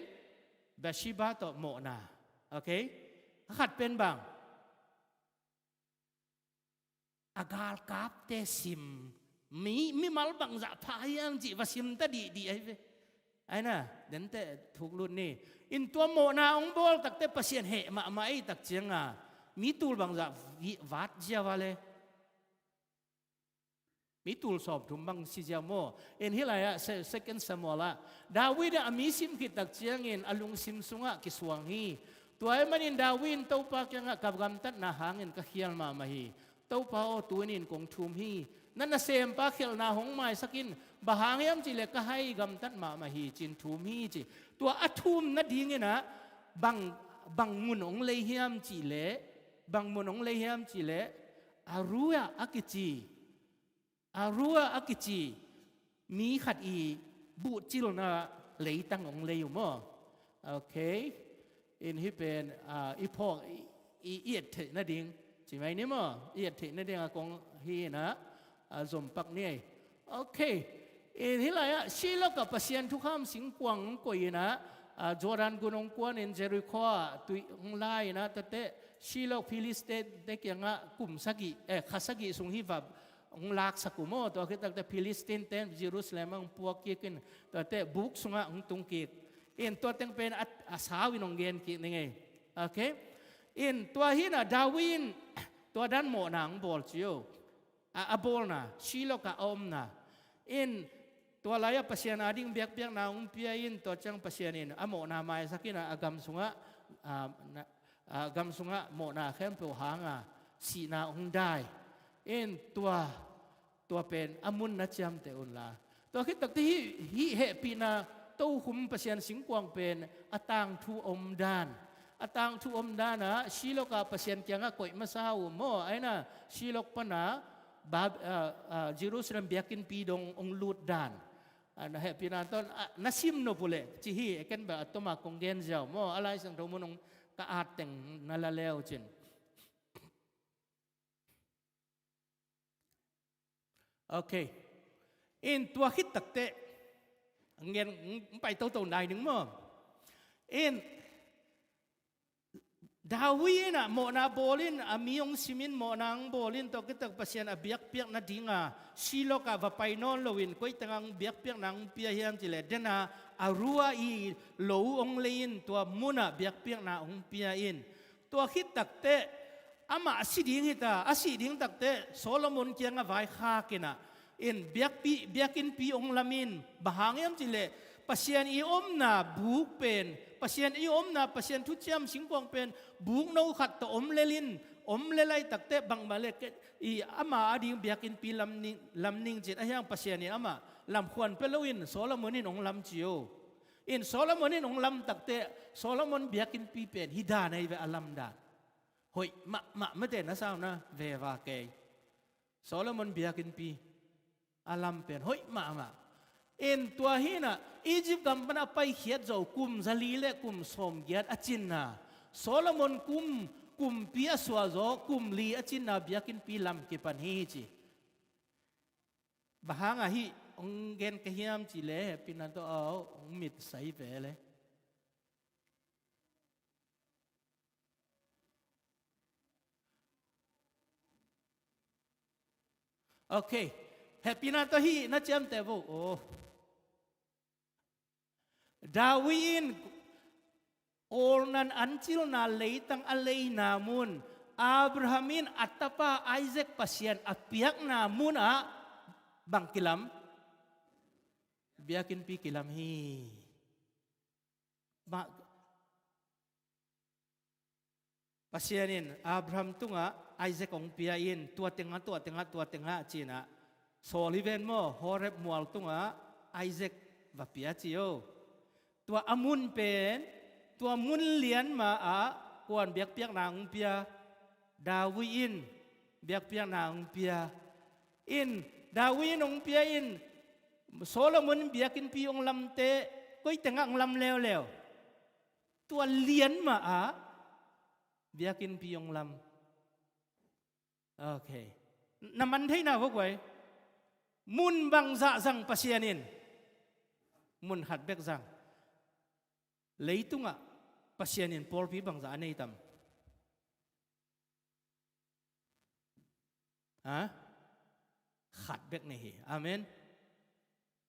Bathsheba tawh mawhna. Ok? A khat pen bang? A galkapte sim. Mi, mimal bangzah pha hiam cih va sim ta dihdih ahi ve. Ai na, denteh thuk lut ni. In tua mawhna hong bawl takteh Pasian heh mahmah ei tak cianga, mi tul bangzah vi-, vat ziau a le? Hih tul sawmthum bang si ziau maw? In hih lai-ah se-, Second Samuel ah David in a mi sim khit tak ciangin a lungsim sungah kisuang hi. Tua ahih manin David in Topa kiangah ka gamtatna hangin ka khial mahmah hi. Topa aw, tuni-in kong thum hi. Na nasempa khelhna hong maisak in, bang hang hiam cihleh ka hai gamtat mahmah hi, ci-in thum hi ci. Tua a thum nadingin ah bang, bang mun hong lei hiam cihleh, bang mun hong lei hiam cihleh, Aroer a kici, Aroer a kici mi khat i buhcilna leitang hong lei uh maw? Ok. In hih pen, ah, i phawk, i, i, i et theih nading ci mai ni maw? I et theih nading a kong hi in ah, ah, zom pak ni ei. Ok. In hih lai-ah Shiloh ah Pasian thukham singkuang hong koih in ah, ah, Jordan gun hong kuan in Jericho ah tui hong la in ah, tuate Shiloh Philistine te kiangah kum sagih, eh, kha sagih sung hih va hong laksak uh maw? Tua khit takte Philistine te Jerusalem ah hong puak kik in, tuate buk sungah hong tung kik in, tua teng pen a, a sau in hong gen kik ning ei. Ok. In tua hi in ah David in tua dan mawhna hong bawl ci uh. A, a bawlna, Shiloh ah a omna. In tua lai-ah Pasian ading biakpiakna hong pia in, tua ciang Pasian in a mawhna maisak in ah, a gam sungah, ah, na, a gam sungah mawhna khempeuh hang a, sihna hong dai. In tua, tua pen a mun na ciamteh un la. Tua khit takte hih, hih hehpihna tokhum Pasian singkuang pen a tangthu omdan. A tangthu omdan ah Shiloh ah Pasian kiangah koih masa uh maw? Ahi in ah Shiloh pan ah Bab-, ah, ah, Jerusalem biakinnpi dong hong lut dan. Ah, na hehpihna tawh, ah, na sim nop uh leh ci hi, ken bel a tom a kong gen ziau maw? A Lai Siangtho mun hong ka at teng na la le uh cin. Ok. In tua khit takte, ngen, ng pai toto nai ning maw? In David in ah mawhna bawl in, a mi hong sim in, mawhna hong bawl in, tua khit tak Pasian a biakpiak nading a Shiloh ah va pai nawn lo in, koi teng ah hong biakpiakna hong pia hiam cihleh, den a Aroer i lo hong lei in, tua mun ah biakpiakna hong pia in. Tua khit takte amah a si ding hi ta, a sih ding takte Solomon kiangah vaikhak in ah, in biakpi, biakinnpi hong lam in, bang hang hiam cihleh Pasian i omna buk pen, Pasian i omna, Pasian thuciam singkuang pen buk no khat tawh om lel in, om lel lai takte bangmah le ke, i ama ading biakinnpi lam ning, lam ning ci-in, ahi hang Pasian in amah lamkhuan pia lo in Solomon in hong lam ci uh. In Solomon in hong lam takte, Solomon biakinnpi pen hih dan ahi ve a lam dan. Hoih mahmah, mate, na sauna veva kei. Solomon biakinnpi a lam pen hoih mahmah. In tua hi in ah Egypt gam pan a paikhiat zawh kum zali le kum sawmgiat a cinna, Solomon kum, kumpi a suah zawh kum li a cinna biakinnpi lam kipan hi ci. Bang hang a hih hong gen ka hiam cihleh, hehpihna tawh aw, hong mit sai ve le. Ok. Hehpihna tawh hih na ciamteh vo. Oh. David in awlna ancilna leitang a leina mun, Abraham in a tapa Isaac Pasian a piakna mun ah bang kilam? Biakinnpi kilam hi. Mah, Pasian in Abraham tungah Isaac hong pia in, tua tengah, tua tengah, tua tengah ci-in ah, sawl hi ven maw, Horeb mual tungah Isaac va pia ci o. Tua a mun pen, tua mun lian mah ah kuan biakpiakna hong pia? David in biakpiakna hong pia. In, David in hong pia in, Solomon in biakinnpi hong lamte, koi tengah hong lam leuleu? Tua lian mah ah biakinnpi hong lam. Ok. Na man theihna vo guai. Mun bangzah zang Pasian in? Mun khat bek zang. Leitungah Pasian in pawlpi bangzah a nei tam? Ha? Khat bek nei hi. Amen.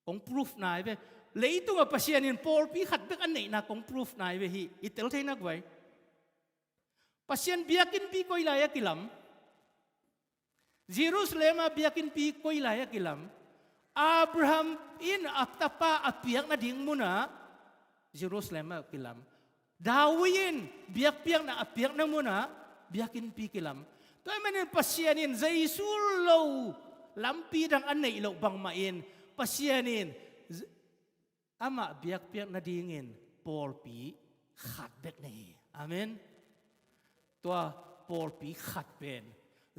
Kong proof nai ve. Leitungah Pasian in pawlpi khat bek a neihna kong proof nai ve hi. I tel theihna guai. Pasian biakinnpi koi lai-ah kilam? Jerusalem ah biakinnpi koi lai a kilam? Abraham in a tapa a piak nading munah Jerusalem ah kilam. David in biakpiakna a piakna munah biakinnpi kilam. Tua ahih manin Pasian in Jesu lo lampi dang a neih loh bangmah in Pasian in amah biakpiak nadingin pawlpi khat bek nei hi. Amen. Tua pawlpi khat pen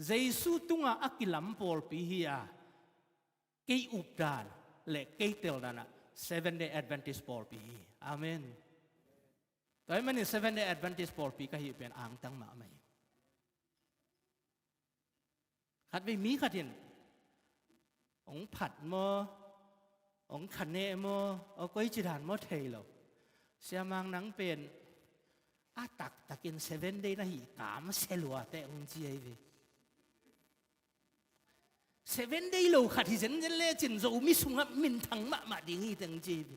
Jesu tungah a kilam pawlpi hi a, kei updan le kei teldan ah Seventh Day Adventist pawlpi hi. Amen. Tua ahih manin Seventh Day Adventist pawlpi ka hih pen angtang mahmah hi. Khatvei mi khat in hong phat maw, hong khaneh maw, aw koici dan maw thei lo. Sia Mang, nang pen a taktakin Seventh Day na hih kamsia lua teh, hong ci ahi ve. Seventh Day lo khat hi zenzen lecin Zomi sungah minthang mahmah ding hi teh, hong ci ahi ve.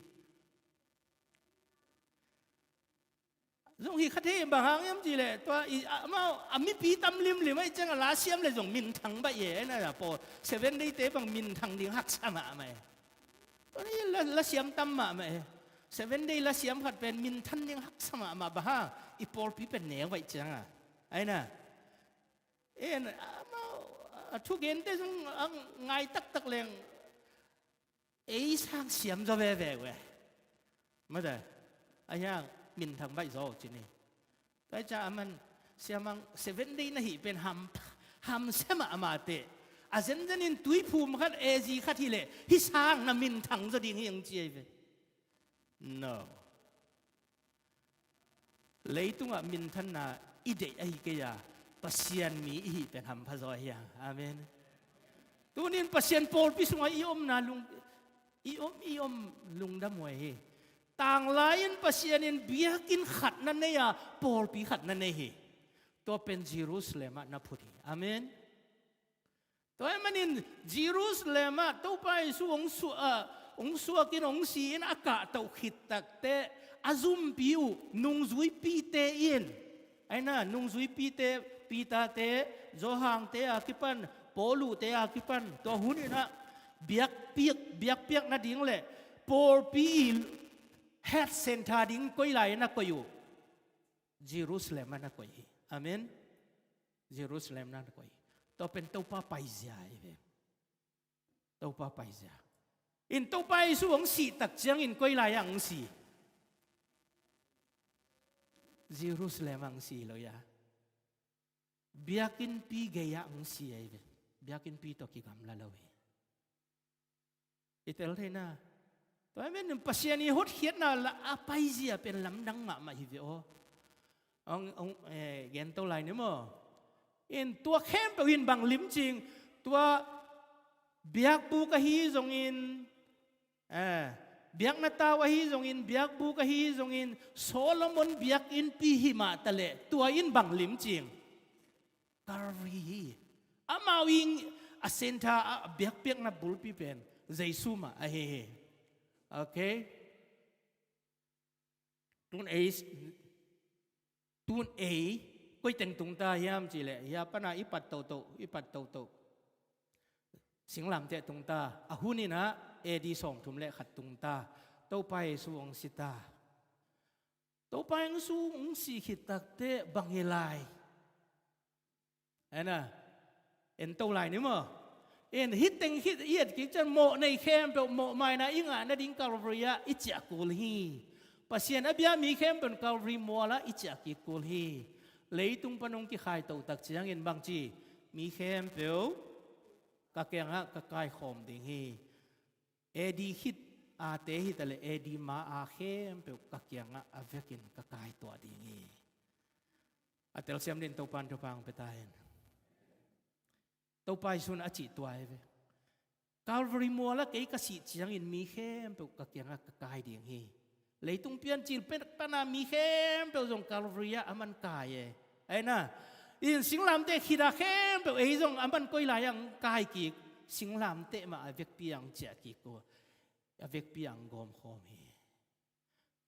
Zong hi kha thei, bang hang hiam cih leh tua i, a, amau a mipi tam limlim ahih ciangin a la siam leh zong minthang baih e. Ahi na, pawl Seventh Day te bang minthang ding haksa mahmah e. Tua ni la, la siam tam mahmah e. Seventh Day la siam khat pen minthan ding haksa mahmah, bang hang, i pawlpi pen neu baih ciangin. Ahi na, en, amau a thugente zong a ngai taktak leng ei sang siam zaw veve uh e. Mate, a hiang minthang baih zaw ci ni. Tua hi ciang aman, Sia Mang, Seventh Day na hih pen ham, hamsia mahmah teh. A zenzen in tuiphum khat, A G khat hi leh hih sang na minthang zaw ding hi, hong ci ahi ve. No. Leitungah minthanna i deih ahi kei a, Pasian mi i hih pen hampha zaw ahi hang. Amen. Tunin Pasian pawlpi sungah i omna lung, i om, i om lungdam huai hi. Tanglai in Pasian in biakinn khat na nei a, pawlpi khat na nei hi. Tua pen Jerusalem ah na phut hi. Amen. Tua ahih manin Jerusalem ah Topa Jesu hong su-, ah, hong suakin hong si-in a kahtoh khit takteh a zumpi uh nungzuipite in, ahi na, nungzuipite, Peter-te, Johan-te a kipan, Paulu-te a kipan, tua hun in ah biakpiak, biakpiak nading le pawlpi i head center ding koi lai-in a koih uh? Jerusalem ah na koih hi. Amen. Jerusalem na koih hi. Tua pen Topa paizia ahi ve. Topa paizia. In Topa Jesu hong sih tak ciangin koi lai-ah hong si? Jerusalem ah hong si lo hi a. Biakinnpi gei-ah hong si ahi ve. Biakinnpi tawh kigamla lo hi. I tel thei na. Tua ahih manin Pasian i hotkhiatna la a paizia pen lamdang mahmah hi ve aw. Hong, hong, eh, gento lai ni maw. In tua khempeuh in bang limcing, tua biakbuk ahi zongin, eh, biakna tau ahi zongin, biakbuk ahi zongin, Solomon biakinnpi hi mah taleh tua in bang limcing? Calvary hi. Amau in a center ah a biakpiakna bulpi pen Jesu mah ahi hi. Okay. Tun ei, tun ei koi teng tungta hiam cih leh, hia pana i pat toto, i pat toto. Singlamteh tungta, a hun in ah A D sawmthum le khat tungta, Topa Jesu hong si ta. Topa Jesu hong si khit takteh bang hi lai? Ahi na, en to lai ni maw. En hih teng khit i et kik ciang mawh nei khempeuh, mawhmaina i ngah nading Calvary ah i ciah kul hi. Pasian a bia mi khempeuh in Calvary mual ah i ciah kik kul hi. Leitung pan hong kikhai to tak ciangin bang ci? Mi khempeuh ka kiangah ka kaikhawm ding hi. A D khit a te hi taleh A D ma a khempeuh ka kiangah a vekin ka kaituah ding hi. A telsiam dingin Topa in thupha hong pia ta hen. Topa Jesu'n a cih tua hi ve. Calvary mual ah kei ka sih ciangin mi khempeuh ka kiangah ka kai ding hi. Leitung piancil pen pana mi khempeuh zong Calvary ah aman kai e. Ahi na, in singlamteh khit a khempeuh ei zong aman koi lai-ah hong kai kik? Singlamteh mah a vekpi-ah hong ciah kik uh, a vekpi-ah hong gawmkhawm hi.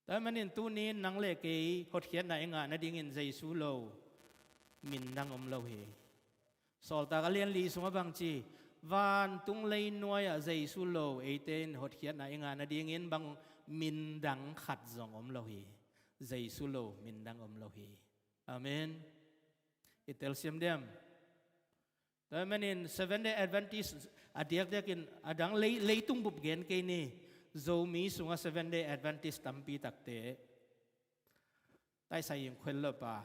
Tua ahih manin tuni-in nang le kei hotkhiatna i ngah nadingin Jesu lo min dang om lo hi. Sawltak a lian li sungah bang ci, vantung leinuai-ah Jesu lo eite in hotkhiatna i ngah nadingin bang mindang khat zong om lo hi. Jesu lo mindang om lo hi. Amen. I telsiam diam? Tua manin Seven Day Adventist a diakdiakin a dang lei, leitung bup gen kei ni. Zomi sungah Seven Day Adventist tampi takte taisai in khuel lo pa,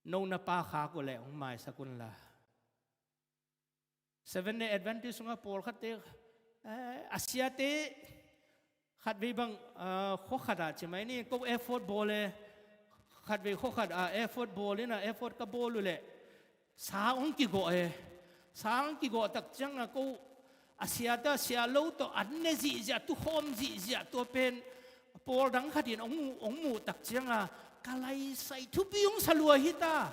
no na pa khak uh leh hong maisak unla. Seven Day Adventist sungah pawlkhatte, eh, a siate khatvei bang, ah, khua khatah ci mai ni, ko effort bawl e, khatvei khua khat, ah, effort bawl in a, effort ka bawl uh leh sa hong kigawh e. Sa hong kigawh tak ciangah ko a siate, a sia lo tawh an ne zihziah, tukhawm zihziah, tua pen pawl dang khatin hong, hong muh tak ciangah ka laisai thupi hong sa lua hi ta.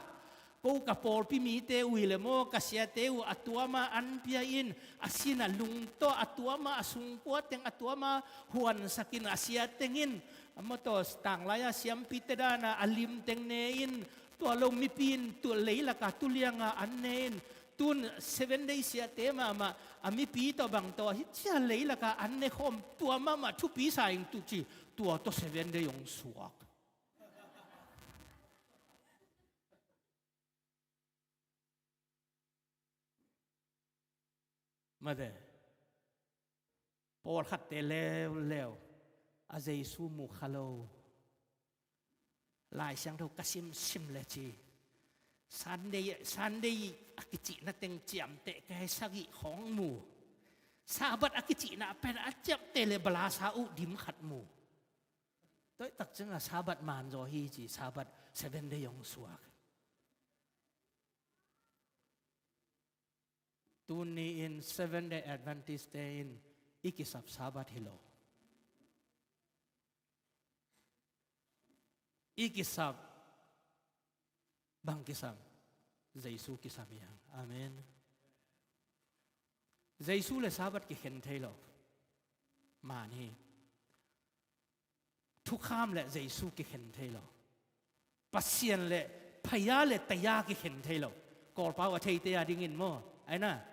Ko ka pawlpi mite uh hi leh maw, ka siate uh a tuama an pia in, a sin a lungto a tuama, a sungkua teng a tuama huansak in, a sia teng in a maw, tua tanglai-a siampite dana a lim teng ne in, tua lo mipi in tua leilaka tulianga an ne in, tun Seven Day siate mahmah a mipi tawh bang tawh hi cia leilaka an ne khawm, tua mahmah thupi sa ing tu ci, tua tawh Seven Day hong suak. Mate, pawlkhatte leuleu a Jesu mu kha lo. Lai Siangtho ka simsim le ci, Sunday, Sunday a kicihna teng ciamteh ka hi, sagih khawng mu. Sabbath a kicihna pen a ciamteh le balasa uh dim khat mu. Tua tak ciangah Sabbath man zaw hi ci, Sabbath Seven Day hong suak. Tuni in Seven Day Adventist te in i kisap Sabbath hi lo. I kisap, bang kisam? Jesu kisam hi hang. Amen. Jesu le Sabbath kikhen thei lo. Man hi. Thukham le Jesu kikhen thei lo. Pasian le phaya le taya kikhen thei lo. Kawlpau a theite a dingin maw? Aina,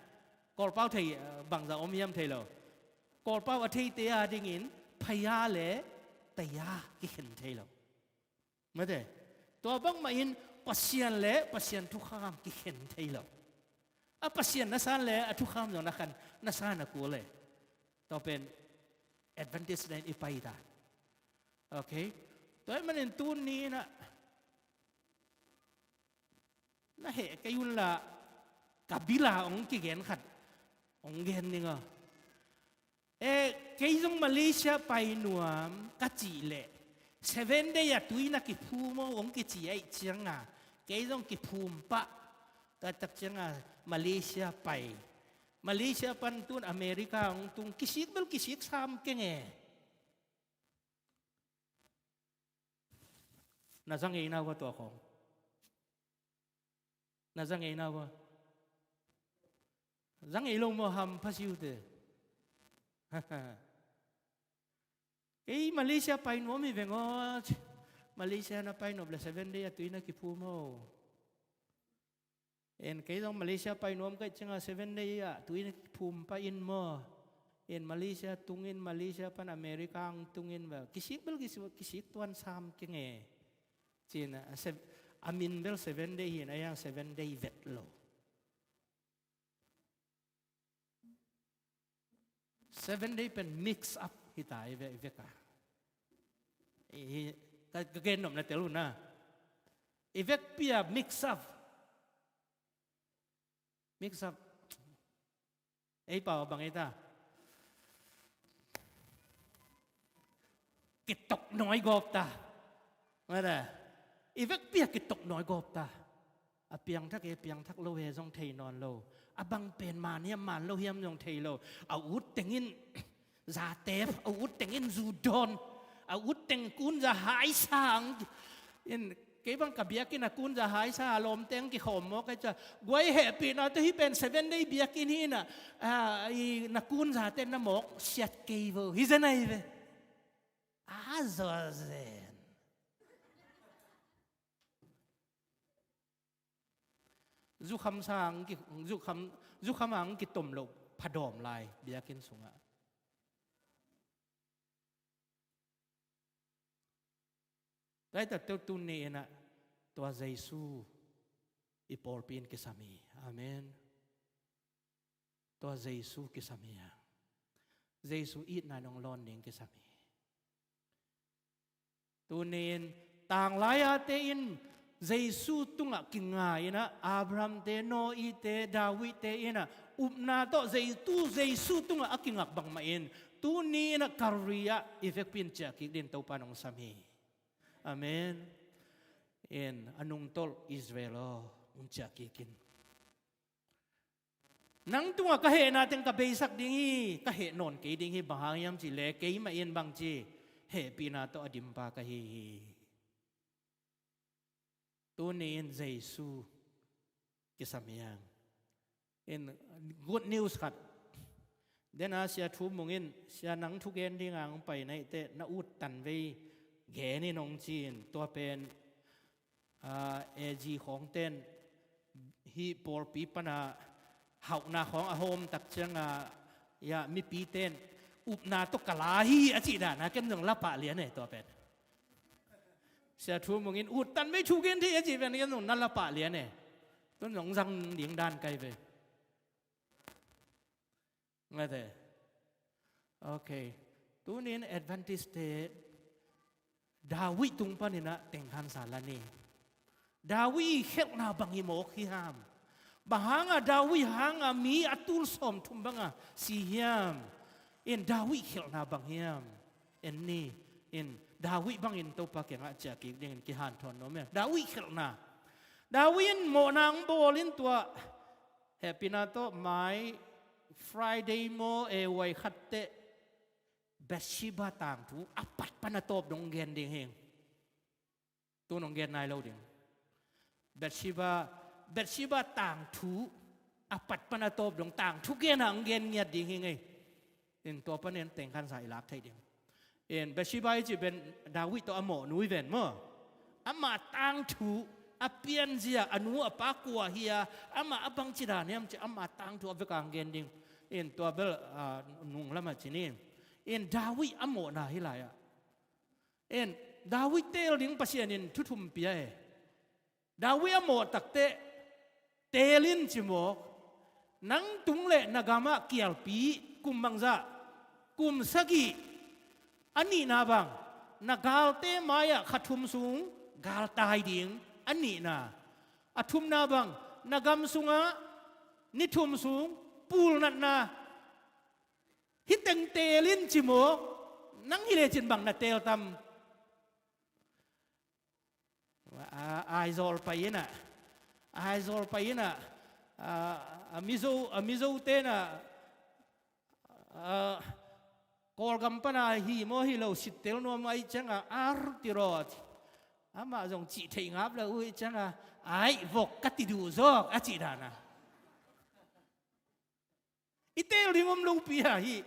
Kawlpau thei, eh, bangza om hiam thei lo. Kawlpau a theite a dingin phaya le taya kikhen thei lo. Mate, tua bangmah in Pasian le Pasian thukham kikhen thei lo. A Pasian na san le a thukham zong na khan, na san a kul e. Tua pen Adventist na in i pai ta. Okay? Tua ahih manin tuni in ah na heh kei un la, ka bila hong kigen khat hong gen ning aw. Eh, kei zong Malaysia pai nuam ka cih leh Seven Day a tui na kiphum aw hong kici ahih cianga, kei zong kiphum pah. Tua tak cianga Malaysia pai. Malaysia pan tun America hong tung, kisik bel kisik sam keng e. Na za ngei na ua tua khong? Na za ngei na ua? Za ngei lo maw, hampha si uh teh. Kei Malaysia pai nuam hi veng aw. Malaysia na pai nop le Seven Day a tui na kiphum aw. En, kei zong Malaysia pai nuam ka hih cianga Seven Day ah tui na kiphum pah in maw? En, Malaysia tung in, Malaysia pan America ang tung in bel kisik bel kisik, kisik tuan sam keng e. Ci-in a, a min bel Seven Day hi in, a yang Seven Day vet lo. Seven Day pen mix up hi ta, i vek, i vek a. I, i, ka, ka gen nopna tel uh na. I vekpi a mix up. Mix up. Ei pau a bang ei ta? Kitok nawi gawp ta. Mate. I vekpi a kitok nawi gawp ta. A piangthak e, piangthak lo e zong thei nawn lo. A bang pen man hiam, man lo hiam zong thei lo. A ut tengin zatep, a ut tengin zu dawn, a ut teng kunza hai sang. In, kei bang ka biakinn a kunza hai sa a lawmte ang kikhawm mawk a, ca guai hehpihna tawh hih pen Seven Day biakinn hi in a, a, i na kunzate na mawk siat kei vo. Hi zen ahi ve. A zaw zen. zukham sang ki, zukham, zukham ang kitom loh phadawm lai biakinn sungah. Tua hi takteh tuni inah tua Jesu i pawlpi in kisam hi. Amen. Tua Jesu kisam hi a, Jesu itna in hong lawn ding kisam hi. Tuni in tanglai-ate in Jesu tungah kinga inah Abrahamte, Noahte, Davidte inah upna tawh Jesu, Jesu tungah a kingak bangmah in tuni inah Calvary ah i vekpi in ciahkik ding Topa in hong sam hi. Amen. In a nungtolh Israel aw, hong ciahkik in. Nang tungah ka hehna teng ka beisak ding hi, ka heh nawn kei ding hi, bang hang hiam cih leh keimah in bangci hehpihna tawh a dimpa ka hi hi. Tuni in Jesu kisam hi hang. In good news khat. Dena Sia Thu Mung in, Sia nang thugen dinga hong pai na hih teh na ut tanvei gen in hong ci in, tua pen a, A G khawngten hih pawlpi pana hauhna khawng a hawm tak cianga, ya, mipiten upna tawh ka la hi a cih dana ken zong la pah lian e, tua pen. Sia Thu Mung in ut tanvei thugen thei a cih pen ken zong na la pah lian e. Tun zong zang ding dan kai ve. Ngate. Ok. Tuni in Adventist-te David tung paninah tengkhansa la ni. David i khelhna bang hi mawk hiam? Bang hanga David hanga mi a tul sawmthum banga si hiam? In David khelhna bang hiam? En ni. In David bangin Topa kiangah ciahkik dingin kihanthawn nuam hiam? David khelhna. David in mawhna hong bawl in tua hehpihna tawh mai Friday maw, e, huai khatteh Bathsheba tangthu a pat pana tawp dong gen ding hing. Tu nong gen nai lo ding. Bathsheba, Bathsheba tangthu a pat pana tawp dong tangthu gena hong gen ngiat ding hing ei. In tua panin tengkhansa i lak thei ding. In Bathsheba i cih pen David tawh a mawhnu i ven maw? Amah tangthu a pianzia, a nu a pa kua hi a, amah a bangci dan hiam ci, amah tangthu a vekang gen ding. In tua bel, a, nung lamah ci ni. In David a mawhna hi lai-ah. In David teel ding Pasian in thu thum pia e. David a mawh takteh teel in ci mawk. Nang tung le na gamah kialpi kum bangzah? Kum sagih. A nihna bang, na galte mai-ah kha thum sung galtai ding. A nihna. A thumna bang, na gam sungah ni thum sung pulnatna. Hih teng teel in ci mawk. Nang hi lecin bang na teel tam? A, Aizawl pai inah, Aizawl pai inah, a, a Mizo, a Mizo tenah, a, Kawlgam pana hi maw hi lo sittel nuam aih cianga ar ti rawt. Amah zong cih theih ngap lo uh aih cianga aih vok ka ti duh zawk a cih dana. I teel ding om lopi a hi.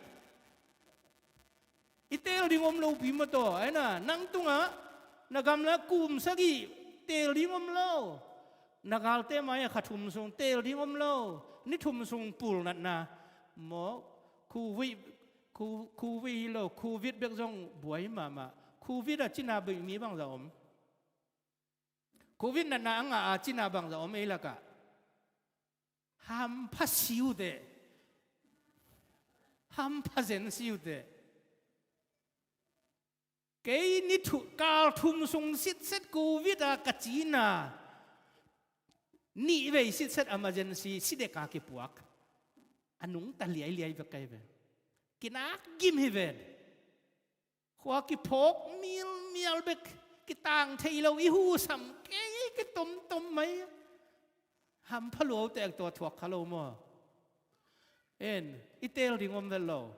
I teel ding om lopi mataw. Aina, nang tungah na gamla kum sagih teel ding om lo. Na galte mai-ah kha thum sung teel ding om lo. Ni thum sung pulnatna. Maw, covid, covid hi lo, covid bek zong buai mahmah. Covid a cina bek mi bangza om? Covid natna a ngah a cina bangza om ei lakah? Hampha siute. Hampha zen siute. Kei ni thu, kal thum sung sitset covid a ka cina. Nih vei sitset emergency sideka kipuak. A nungta liailiai bek kai ve. Kinak gim hi ven. Khua kiphawk milmial bek, kitang thei lo, i husam kei kitomtom mai. Hampha luaute tua thuak kha lo maw? En, i teel ding om vet lo.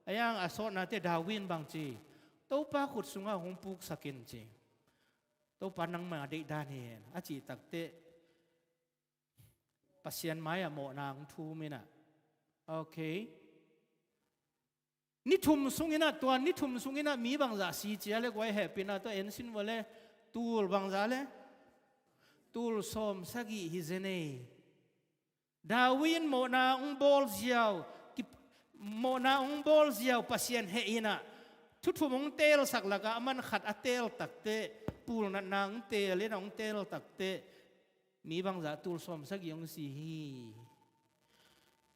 A yang a sawtnate David in bangci, Topa khut sungah hong puksak in ci. Topa nangma deihdan hi hen a cih takteh Pasian mai-ah mawhna hong thum inah. Ok. Ni thum sunginah, tua ni thum sunginah mi bangzah si cia le guai hehpihna tua en sin vua le, tul bangzah le, tul sawm sagih hi zenei. David in mawhna hong bawl ziau, ki-, mawhna hong bawl ziau Pasian heh in ah, thuthum hong teelsak lakah a man khat a teel takteh, pulnatna hong teel in ah hong teel takteh, mi bangzah tul sawmsagih hong si hi.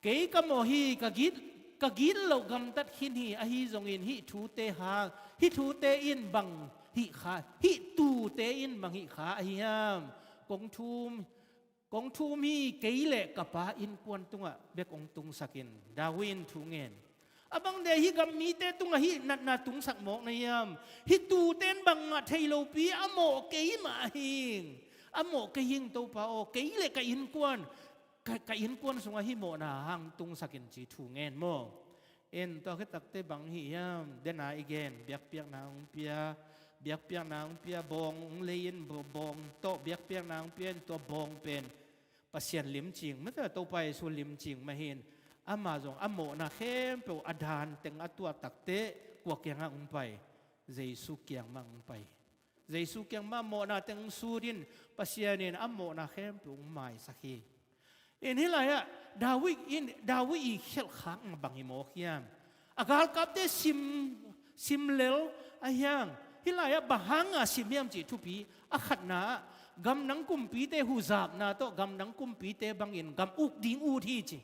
Kei ka mawh hi, ka git, ka gitloh gamtat khin hi, ahi zongin hih thute hang, hih thute in bang hih kha, hih thute in bang hih kha ahi hiam? Kong thum, kong thum hi, kei le ka pa innkuan tungah bek hong tungsak in, David in thu ngen. A bang dia hih gam mite tungah hih natna tungsak mawk na hiam? Hih thute in bang ngah thei lopi a mawh kei mah hing. A mawh kei hing Topa aw, kei le ka innkuan, ka, ka innkuan sungah hih mawhna hang tungsak in ci thu ngen maw. In tua khit takteh bang hih hiam, dena i gen, biakpiakna hong pia, biakpiakna hong pia, bawng hong lei in, baw-, bawng tawh biakpiakna hong pia in, tua bawng pen Pasian limcing, mate Topa Jesu limcing mah hi in, amah zong a mawhna khempeuh a dan teng a tuah takteh kua kiangah hong pai? Jesu kiang mah hong pai. Jesu kiang mah mawhna teng hong sut in, Pasian in a mawhna khempeuh hong maisak hi. In hih lai-ah David in, David i khelhkhakna bang hi mawk hiam? A galkapte sim, sim lel a hiang. Hih lai-ah bang hanga sim hiam cih thupi, a khatna ah gamdang kumpite huzapna tawh gamdang kumpite bangin gam uk ding ut hi ci.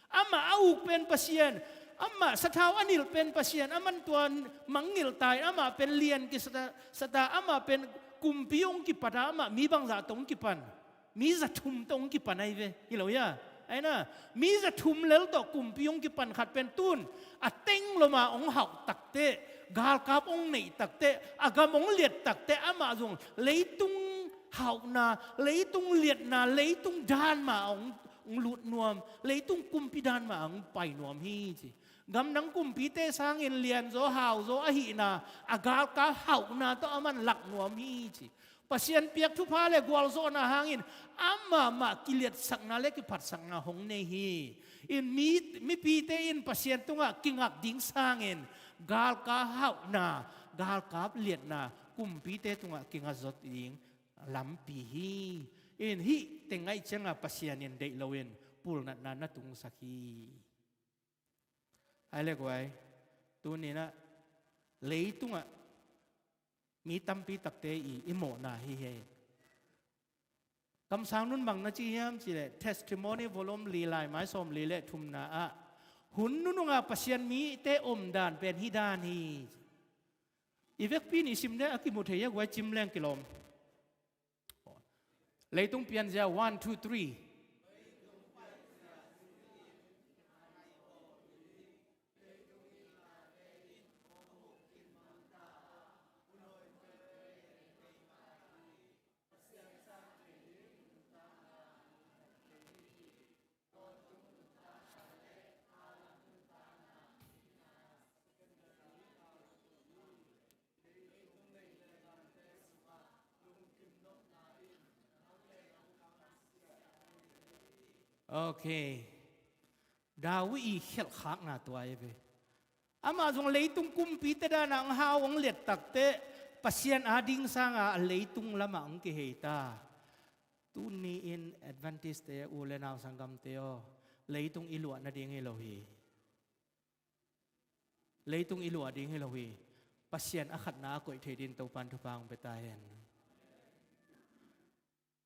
Amah a uk pen Pasian, amah sathau a nilh pen Pasian, aman tua mangngilh ta in, amah pen lian kisa ta, sa ta, amah pen kumpi hong kipat a, amah mi bangzah tawh hong kipan, mi za thum tawh hong kipan ahi ve, hi lo hia? Ahi na, mi za thum lel tawh kumpi hong kipan khat pen tun a teng loma hong hauh takteh, galkap hong neih takteh, a gam hong liat takteh, amah zong leitung hauhna, leitung liatna, leitung dan mah hong, hong lut nuam, leitung kumpi dan mah hong pai nuam hi ci. Gamdang kumpite sangin lianzaw hauzaw ahihna, a galkap hauhna tawh aman lak nuam hi ci. Pasian piak thupha le gualzawhna hangin amah mah kiliatsakna le kiphatsakna hong nei hi. In mi, mipite in Pasian tungah kingak ding sangin galkap hauhna, galkap liatna, kumpite tungah kingatzawh ding lampi hi. In hih teng ngaih ciangah Pasian in deih loin pulnatna na tungsak hi. Ai le guai, tuni-in ah leitungah mi tampi takte i, i mawhna hi hi. Kamsang Nun bang na ci hiam cih leh Testimony volume li lai mai sawmli le thumna ah hun nunungah Pasian mite omdan pen hih dan hi. I vekpi-in i sim ding a kimu thei a guai, cim leng kilawm. Leitung pianzia, one, two, three. Ok. David i khelhkhakna tua hi ve. Amah zong leitung kumpite danah hong hau hong liat takteh Pasian ading sanga a leitung lamah hong kihei ta. Tuni-in Adventist-te, u le nau sanggamte aw, leitung i luah nading hi lo hi. Leitung i luah ding hi lo hi. Pasian a khatna a koih thei dingin Topan thupha hong pia ta hen.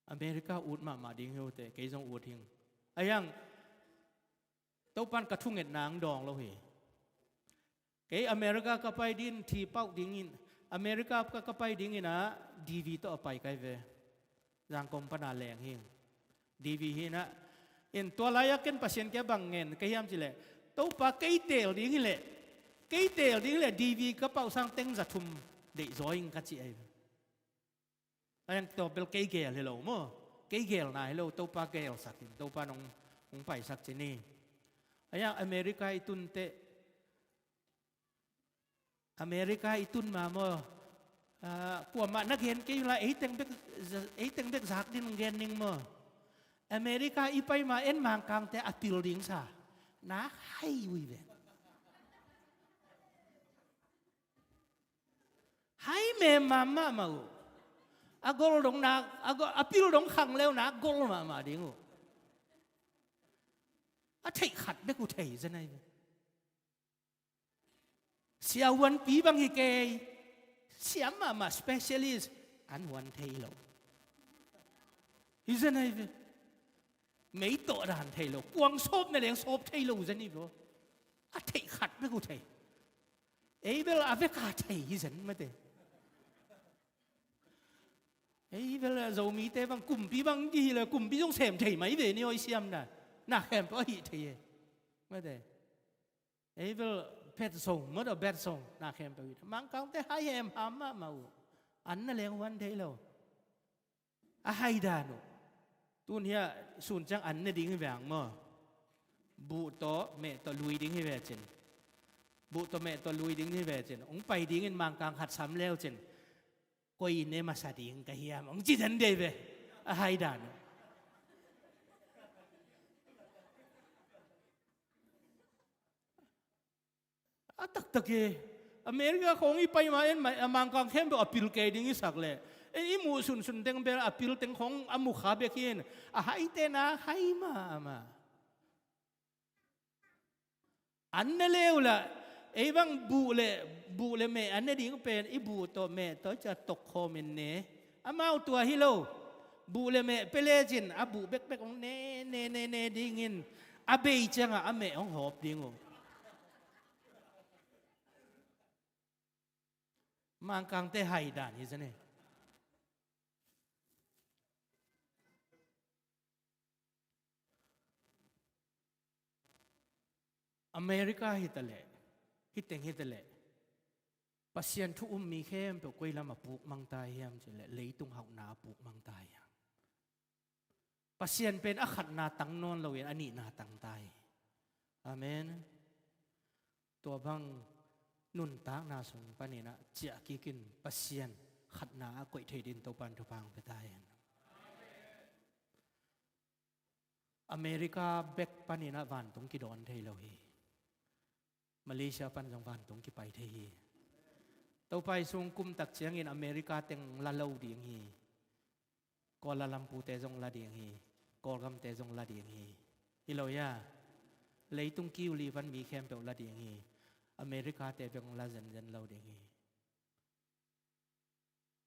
America ut mahmah ding hi uh teh, kei zong ut hing. A hiang, Topan ka thungetna hong dawng lo hi. Kei America ka pai dingin, thi pauh dingin, America ka, ka pai dingin ah, D V tawh a pai ka hi ve. Zangkong pana leng hing. D V hi-in ah, in tua lai-ah ken Pasian kiang bang ngen ka hiam cih leh, Topa, kei teel ding hi leh, kei teel ding hi leh D V ka pauh sang teng za thum deihzaw ing ka ci ahi. A hiang, tua bel kei geel hi lo maw. Kei geelna hi lo, Topa geelsak in, Topa in hong, hong paisak ci ni. A hiang, America i tun teh, America i tun ma maw, ah, kuamah na gen kei uh lai, ei teng bek, ei teng bek zak dingin gen ning maw. America i pai ma, en Mangkangte a pil ding sa. Na hai uh hi ve. Hai mem mahmah uh. A gol dong na, a go-, a pil dong khang leu na gol mahmah ding uh. A theih khat bek uh thei zen ahi ve. Siavuanpi bang hi kei, siam mahmah specialist, an huan thei lo. Hi zen ahi ve. Mei tawh dan thei lo, kuang sawp na leng sawp thei lo zen hi ve. A theih khat bek uh thei. Ei bel a veka thei hi zen mate. Ei bel Zomite bang kumpi bang kihi le kumpi zong sem thei mai ve ni aw, i siamna. Na khempeuh a hih thei e. Mate. Ei bel phet zong, mawt a bet zong, na khempeuh hi. Mangkangte hai hem ham mahmah uh. An na leng huan thei lo. A hai dan uh. Tun hiah sun ciang an ne ding hi ve ang maw. Buh tawh meh tawh lui ding hi ve cin. Buh tawh meh tawh lui ding hi ve cin. Hong pai dingin Mangkang khat sam leu cin. Koi ne masa ding ka hiam? Hong ci den dei ve. A hai dan uh. A taktak e. America khawng i pai ma en, ma, a Mangkang khempeuh a pil kei ding i sak leh, en i muh sunsun teng bel a pil teng khawng a mukha bek hi in, a haite na hai mahmah. An ne leu lah, ei bang buh le, buh le meh an ne ding pen i buh tawh meh tawh i ciah tok khawm in ne. Amau tua hi lo. Buh le meh pia lecin a buh bekbek hong ne, ne, ne, ne dingin a bei ciangah a meh hong hawp ding uh. Mangkangte hai dan hi zen e. America hi ta leh, hi teng hi ta leh, Pasian thu um mi khempeuh koi lam a puk mang ta hiam cih leh, leitung hauhna a puk mang ta hiam. Pasian pen a khatna tang nawn lo in a nihna tang ta hi. Amen. Tua bang nuntakna sung panin ah ciah kik in Pasian khatna a koih thei din Topan thupha hong pia ta hen. America bek panin ah vantung kidawn thei lo hi. Malaysia pan zong vantung kipai thei hi. Topa i sung kum tak ciangin America teng la lo ding hi. Kuala Lumpur te zong la ding hi. Kawlgam te zong la ding hi. Hi lo ya. Leitung kiu li van mi khempeuh la ding hi. America te bek la zenzen lo ding hi.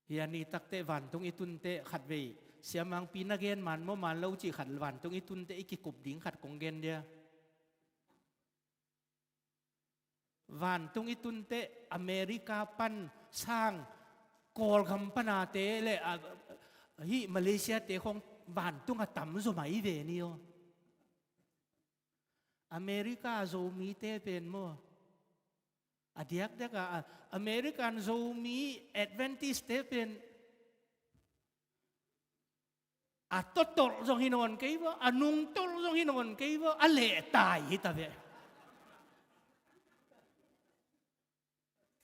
Hi a ni takteh vantung i tunteh khatvei, siamangpi na gen man maw man lo cih khat, vantung i tunteh i kikup ding khat kong gen dia. Vantung i tunteh America pan sang Kawlgam panate le, a, hih Malaysia te khong vantung a tamzaw mah i ve ni aw. America Zomite pen maw, a diakdiak a, a, American Zomi Adventist te pen a totolh zong hi nawn kei va, a nungtolh zong hi nawn kei va, a lehtai hi ta ve.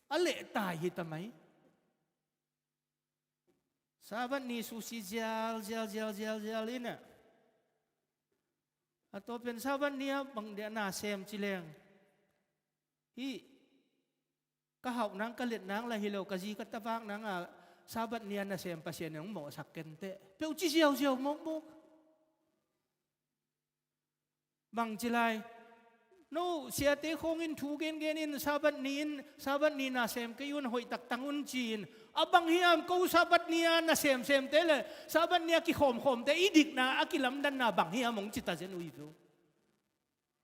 A lehtai hi ta mai. Sabbath ni sushi zial, zial, zial, zial, zial in a, a tua pen Sabbath ni a bang dia nasem ci leng, hih ka hauh nang ka let nang lah hi lo, ka zi ka tavak nang a Sabbath ni a nasem Pasian in hong mawhsak kenteh, peuh ci ziauziau mawkmawk. Bang ci lai, no siate khawng in thu gengen in Sabbath ni in, Sabbath ni nasem kei un, hoih taktang un ci-in, a bang hiam ko Sabbath ni a nasemsemte le Sabbath ni a kikhawmkhawmte i dikna a kilamdanna bang hiam hong ci ta zen uh hi peuh.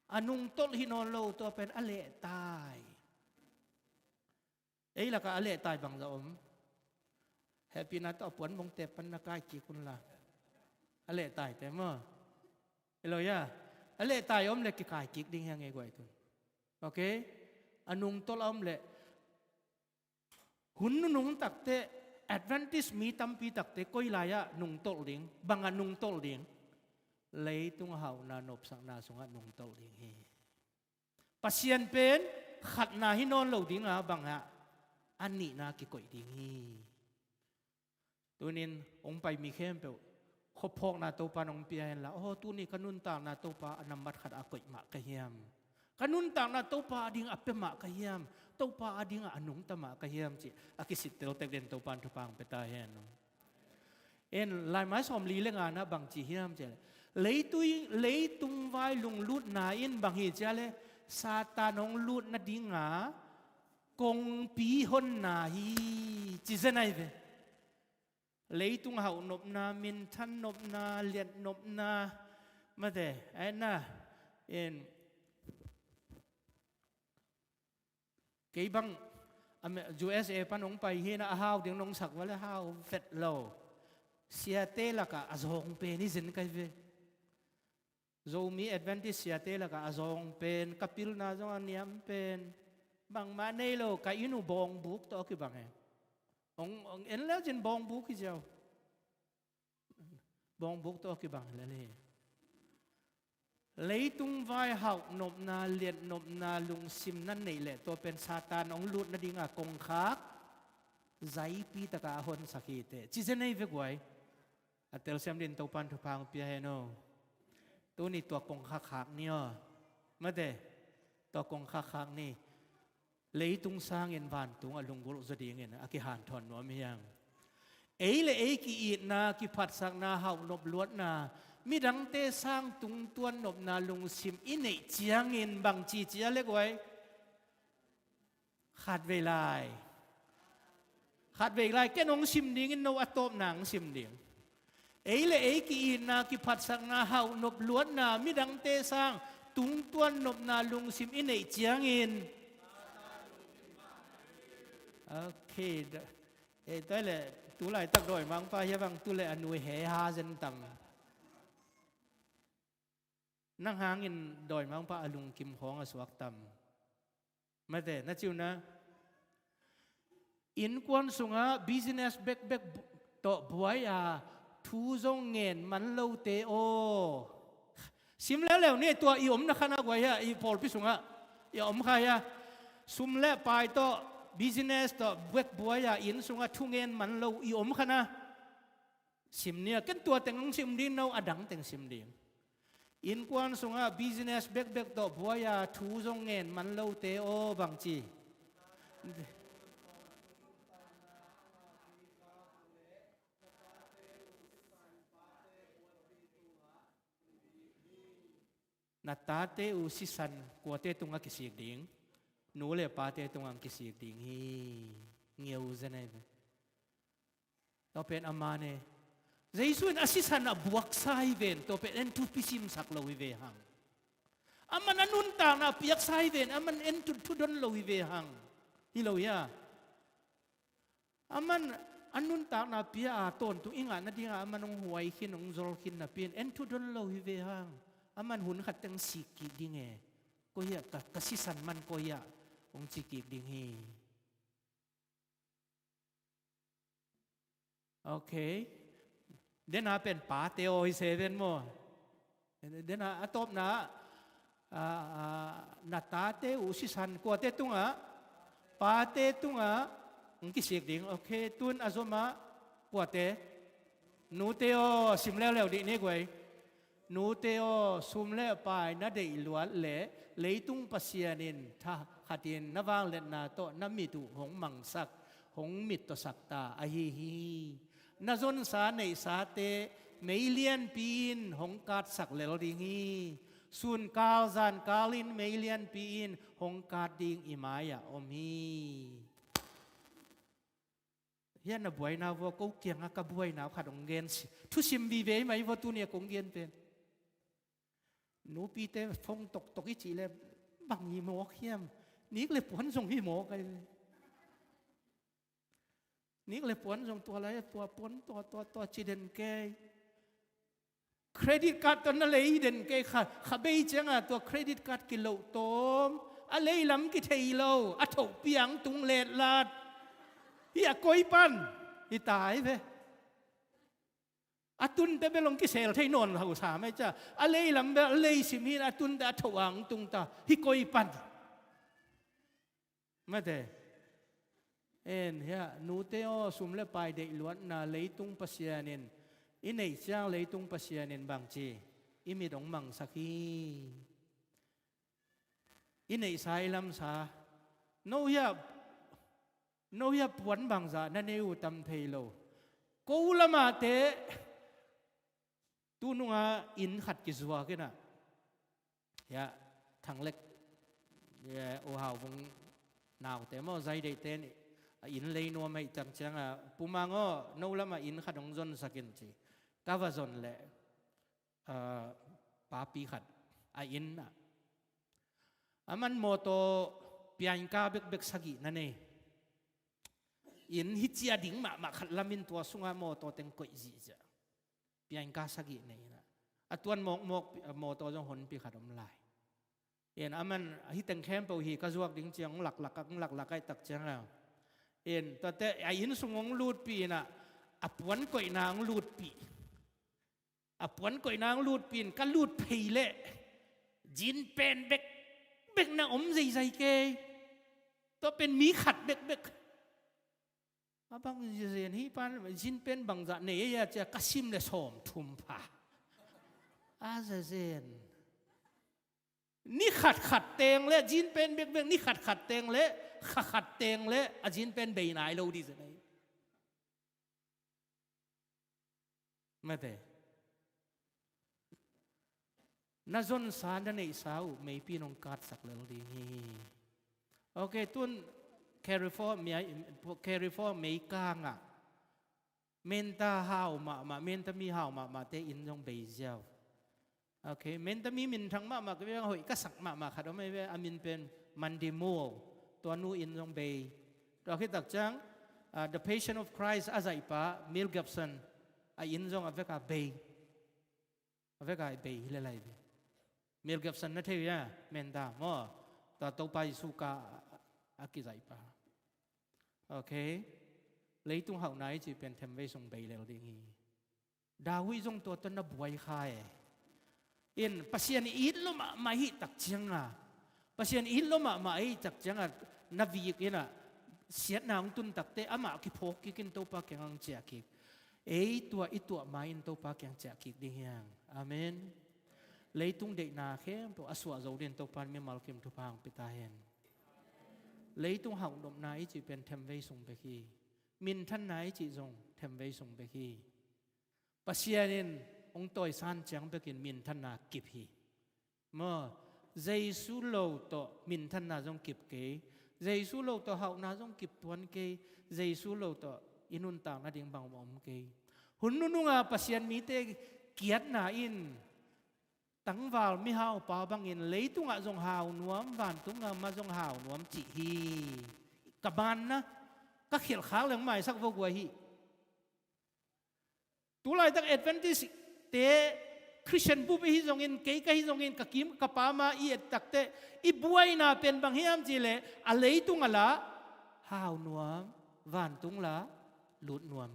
A nungtolh hi nawn lo, tua pen a lehtai. Ei lakah a lehtai bangzah om? Happy na tawh a puan bongte pan na kai kik un la. A lehtaite maw? Hi lo ya. A lehtai om le kikai kik ding hi a ngei guai tun. Ok? A nungtolh a om le hun nunung takteh, Adventist mi tampi takteh koi lai-ah nungtolh ding, bangah nungtolh ding? Leitung a hauhna nopsakna sungah nungtolh ding hi. Pasian pen khatna hi nawn lo dinga bangah a nihna kikoih ding hi. Tunin hong pai mi khempeuh khuaphawkna Topa in hong pia henla, aw, tuni ka nuntakna Topa a nambat khat a koih mah ka hiam? Ka nuntakna Topa a ding a pia mah ka hiam? Topa a dingah a nungta mah ka hiam cih a kisittel tek den Topa in thupha hong pia ta hen. En, laimai sawmli le ngana bang ci hiam cih leh, Leitui, leitung vai lunglutna in bang hi cia le, Satan hong lut nadinga kongpi honna hi, ci zen ahi ve. Leitung hauh nopna, minthan nopna, liat nopna, mate, aina, in, kei bang, Ame-, U S A pan hong pai hi na, a hau ding nong sak vale, hau vet lo. Siate lakah a zawng pen hi zen kai ve. Zomi Adventist siate lakah a zawng pen, ka pilna zong a niam pen. Bangmah nei lo, ka inn uh bawngbuk tawh a kibang e. Hong, hong en leu cin bawngbuk hi ziau. Bawngbuk tawh a kibang lel hi. Leitung vai hauh nopna, liat nopna, lungsim na neih leh tua pen Satan hong lut nadinga kongkhak zaipi takah a honsak hi teh. Ci zen ei ve guai. A telsiam din Topan thupha hong pia hen aw. Tuni tua kongkhak khak ni aw. Mate, tua kongkhak khak ni. Leitung sangin vantung a lunggulh zaw dingin a kihanthawn nuam hi hang. Ei le ei ki-itna, kiphatsakna, hauh nop luatna, midangte sang tungtuan nopna lungsim i neih ciangin bang ci cia le guai. Khatvei lai. Khatvei lai, ken hong sim dingin no a tawpna hong sim ding. Ei le ei ki-itna, kiphatsakna, hauh nop luatna, midangte sang tungtuan nopna lungsim i neih ciangin. Ok, da-, eh, tua le, tu laitak dawimangpa hia bang tu le a nui he ha zen tang. Nang hangin dawimangpa a lungkim khawng a suak tam. Mate, na ciu na. Innkuan sungah business bekbek bu-, tawh buai a, thu zong ngen man lote aw. Sim leuleu ni tua i omna khan a guai hia, i pawlpi sungah. I om kha hia. Sum le pai tawh, business tawh, bek buai a, inn sungah thu ngen man lo i om khan a. Sim nia, ken tua teng hong sim ding no, a dang teng sim ding. Innkuan sungah business bekbek tawh buai a, thu zong ngen man lote aw bang ci. Na tate uh sisan kuate tungah kisik ding, nu le pate tungah kisik ding hi. Ngeu zen ahi ve. Tua pen a man e. Jesu in a sisan a buaksa hi ven, tua pen en thupi simsak lo hi ve hang. Aman a nuntakna a piaksa hi ven, aman en thu, thudon lo hi ve hang. Hi lo hia? Aman a nuntakna a pia a tawntung i ngah nadinga aman hong huai khin, hong zol khin napi in en thudon lo hi ve hang. Aman hun khat teng sik kik ding e. Koi hia ka, ka sisan man koi hia hong ci kik ding hi. Ok. Dena pen pate aw hi se ven maw. Dena a tawpna, a, a, na tate uh sisan kuate tungah, pate tungah, ng kisik ding. Ok, tun a zomah, kuate. Nute aw, sim leuleu dih ni guai. Nute aw, sum le pai na deih luat leh leitung Pasian in tha khatin na vangliatna tawh na mit uh hong mangsak, hong mittawsak ta ahi hi. Na zonsa neihsate meilianpi in hong katsak lel ding hi. Sunkal zankalin meilianpi in hong kat ding i mai-ah om hi. Hia na buaina vua, ko kiangah ka buaina khat hong gen si. Thusim vive mai vua tuni a kong gen pen. Nupite phone toktok i cih le bang hi mawk hiam? Nik le puan zong hi mawk ai ve. Nik le puan zong tua lai, tua puan, tua, tua, tua ci den kei. Credit card tawh na lei den kei kha, kha bei cianga tua credit card kiloh tawm. A lei lam kithei lo, a thoh piang tung letlat. Hi a koi pan, hi tai ve. A tunte bel hong kisel thei nawn lo sa mai ca. A lei lam bel, a lei sim hi a tunte a thoh ang tung ta. Hi koi pan. Mate. En, hia, nute aw, sum le pai deih luatna leitung Pasian in, i neih ciang leitung Pasian in bang ci, i mit hong mangsak hi. I neihsa i lamsa. No hia, no hia puan bangzah na nei uh tam thei lo. Ko lamahte, Tu nunga inn khat kizuak inah, hiah Thanglek, hiah U Hau Vung naute maw, Zaideihte in a inn lei nuam ahih tak ciangah, Pu Mang aw, no lamah inn khat hong zonsak in ci. Ka va zon leh, ah, papi khat a inn ah, aman mawtaw pianka bekbek sagih na nei. Inn hi cia ding mahmah khat lamin tua sungah mawtaw teng koih zihziah. Pianka sagih nei inah, a tuan mawkmawk pi-, mawtaw zong honpi khat om lai. In aman hih teng khempeuh hi ka zuak ding ciang hong laklak, hong laklak ahih tak ciangah, in tuate a inn sung hong lutpih inah, a puan koihna hong lutpih. A puan koihna hong lutpih in ka lut phei leh jean pant bek, bek na om zeizai kei. Tua pen mi khat bekbek. A bang zen hi pan, jean pant bangzah nei ei a cia ka sim le sawm thum pha. A zezen. Ni khatkhat teng le jean pant bekbek, ni khatkhat teng le kha khat teng le a jean pant bei nai lo dih zen ei. Mate. Na zonsa, na neihsa uh meipi in hong katsak lel ding hi. Ok, tun California, California meikangah menta hau mahmah, menta mi hau mahmahte inn zong bei ziau. Ok, menta mi minthang mahmah ka bia hoih ka sak mahmah khat om ei ve, a min pen Mandy Moore, tua nu inn zong bei. Tua khit tak ciang, ah, The Passion of Christ a zaihpa Mel Gibson a inn zong a veka bei. A veka bei hi le lai ve. Mel Gibson na thei uh hia, menta maw? Tua Topa Jesu ka a kizaihpa. Ok. Leitung hauhna i cih pen themvei sung bei lel ding hi. David zong tua tawh na buai kha e. In Pasian i it lo mahmah ahih tak cianga, Pasian i it lo mahmah ahih tak cianga, na vik inah siatna hong tun takte amah kiphawk kik in Topa kiangah hong ciah kik. Ei tua i tuah ma in Topa kiang ciah kik ding hi hang. Amen. Leitung deihna khempeuh a suah zo dingin Topa in mimal kim thupha hong pia ta hen. Leitung hauhnopna i cih pen themvei sung bek hi. Minthanna i cih zong themvei sung bek hi. Pasian in hong tawisan ciang bekin minthanna kip hi. Maw, Jesu lo tawh minthanna zong kip kei. Jesu lo tawh hauhna zong kip tuan kei. Jesu lo tawh i nuntak nading bang om kei. Hun nununga Pasian mite kiatna in tangval mihaupa bangin leitungah zong hau nuam, vantung gam mah zong hau nuam cih hi. Ka banna, ka khialhkhak leng maisak vo guai hi. Tulaitak Adventist te, Christian bup i hi zongin, kei ka hi zongin, ka kim ka pam a i et takte, i buaina pen bang hiam cihleh, a leitung a la hau nuam, vantung la lut nuam.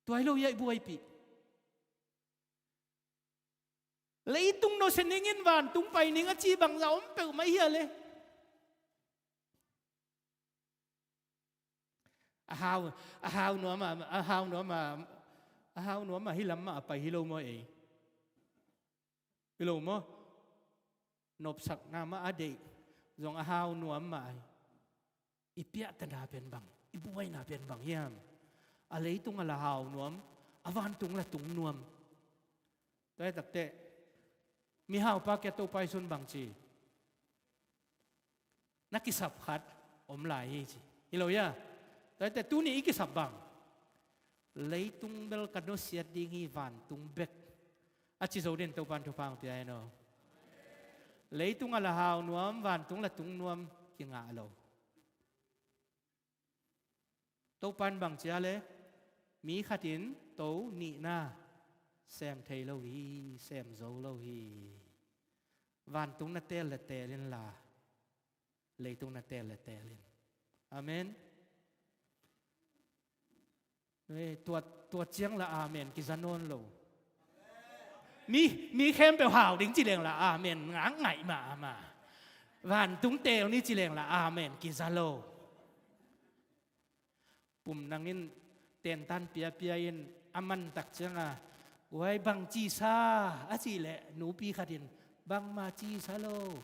Tua hi lo hia i buaipih. Leitung nusia ning in vantung pai ning a ci bangzah om peuhmah hia le. A hau, a hau nuam a, a hau nuam a, a hau nuam a hi lam mah a pai hi lo maw ei? Hi lo maw? Nopsakna mah a deih zong a hau nuam mah a hi. I piahtana pen bang, i buaina pen bang hiam? A leitung a la hau nuam, a vantung la tung nuam. Tua hi takteh mihaupa kia Topa i sun bang ci? Na kisap khat om lai hi ci. Hi lo hia? Tua hi teh tuni i kisap bang? Leitung bel ka nusiat ding hi, vantung bek, a ci zo dingin Topan thupha hong pia hen aw. Leitung a la hau nuam, vantung la tung nuam kingah lo. Topan bang cia le, mi khatin to nihna sem thei lo hi, sem zo lo hi. Vantung na teel le teel inla, leitung na teel le teel in. Amen. Eh, tua, tua ciang la amen kiza nawn lo. Mi, mi khempeuh hau ding ci leng la amen ngak ngaih mah a ma. Vantung teel ni ci leng la amen kiza lo. Pum nangin tentan piapia in a man tak cianga, uai bang cisa a cih leh nupi khatin bangmah cisa lo.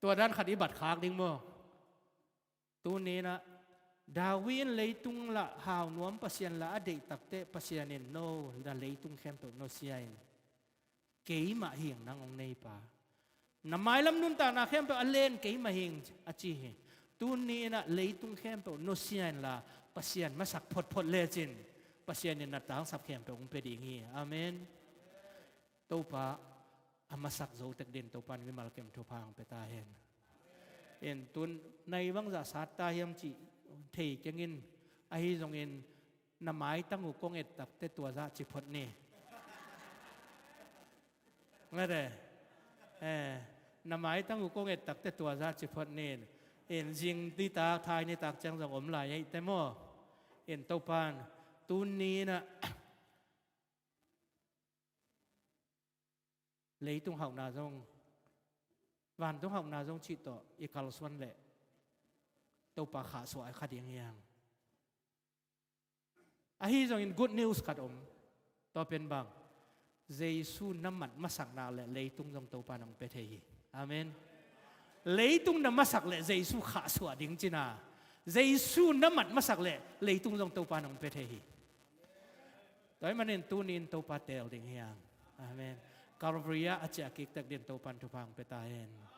Tua dan khat i bat khak ding maw? Tuninah David in leitung lah hau nuam, Pasian lah a deih takteh Pasian in no, na leitung khempeuh nusia in, keimah hing nang hong neipa, na mailam nuntakna khempeuh a len keimah hing a ci hi. Tuni in ah leitung khempeuh nusia inla Pasian masak photphot lecin Pasian in na tangsap khempeuh hong pia ding hi. Amen. Topa a masak zo tek din Topa in mimal kim thupha hong pia ta hen. In tun nai bangzah sat ta hiam cih thei keng in, ahi zongin na maitang uh kong et takteh tua zah ci phot ni. Mate, eh, na maitang uh kong et takteh tua zah ci phot ni. In zing nitak, thai nitak ciang zong om lai ei te maw. In Topa in tuni in ah leitung hauhna zong, vantung hauhna zong cih tawh i kalsuan leh Topa khahsuah a kha ding hi hang. Ahi zongin good news khat om. Tua pen bang, Jesu na mat masak nak leh leitung zong Topa in hong pia thei hi. Amen. Leitung na masak leh Jesu khahsuah ding cina, Jesu na mat masak leh leitung zong Topa in hong pia thei hi. Tua ahih manin tuni in Topa teel ding hi hang. Amen. Calvary ah a ciah kik tek din Topa in thupha hong pia ta hen.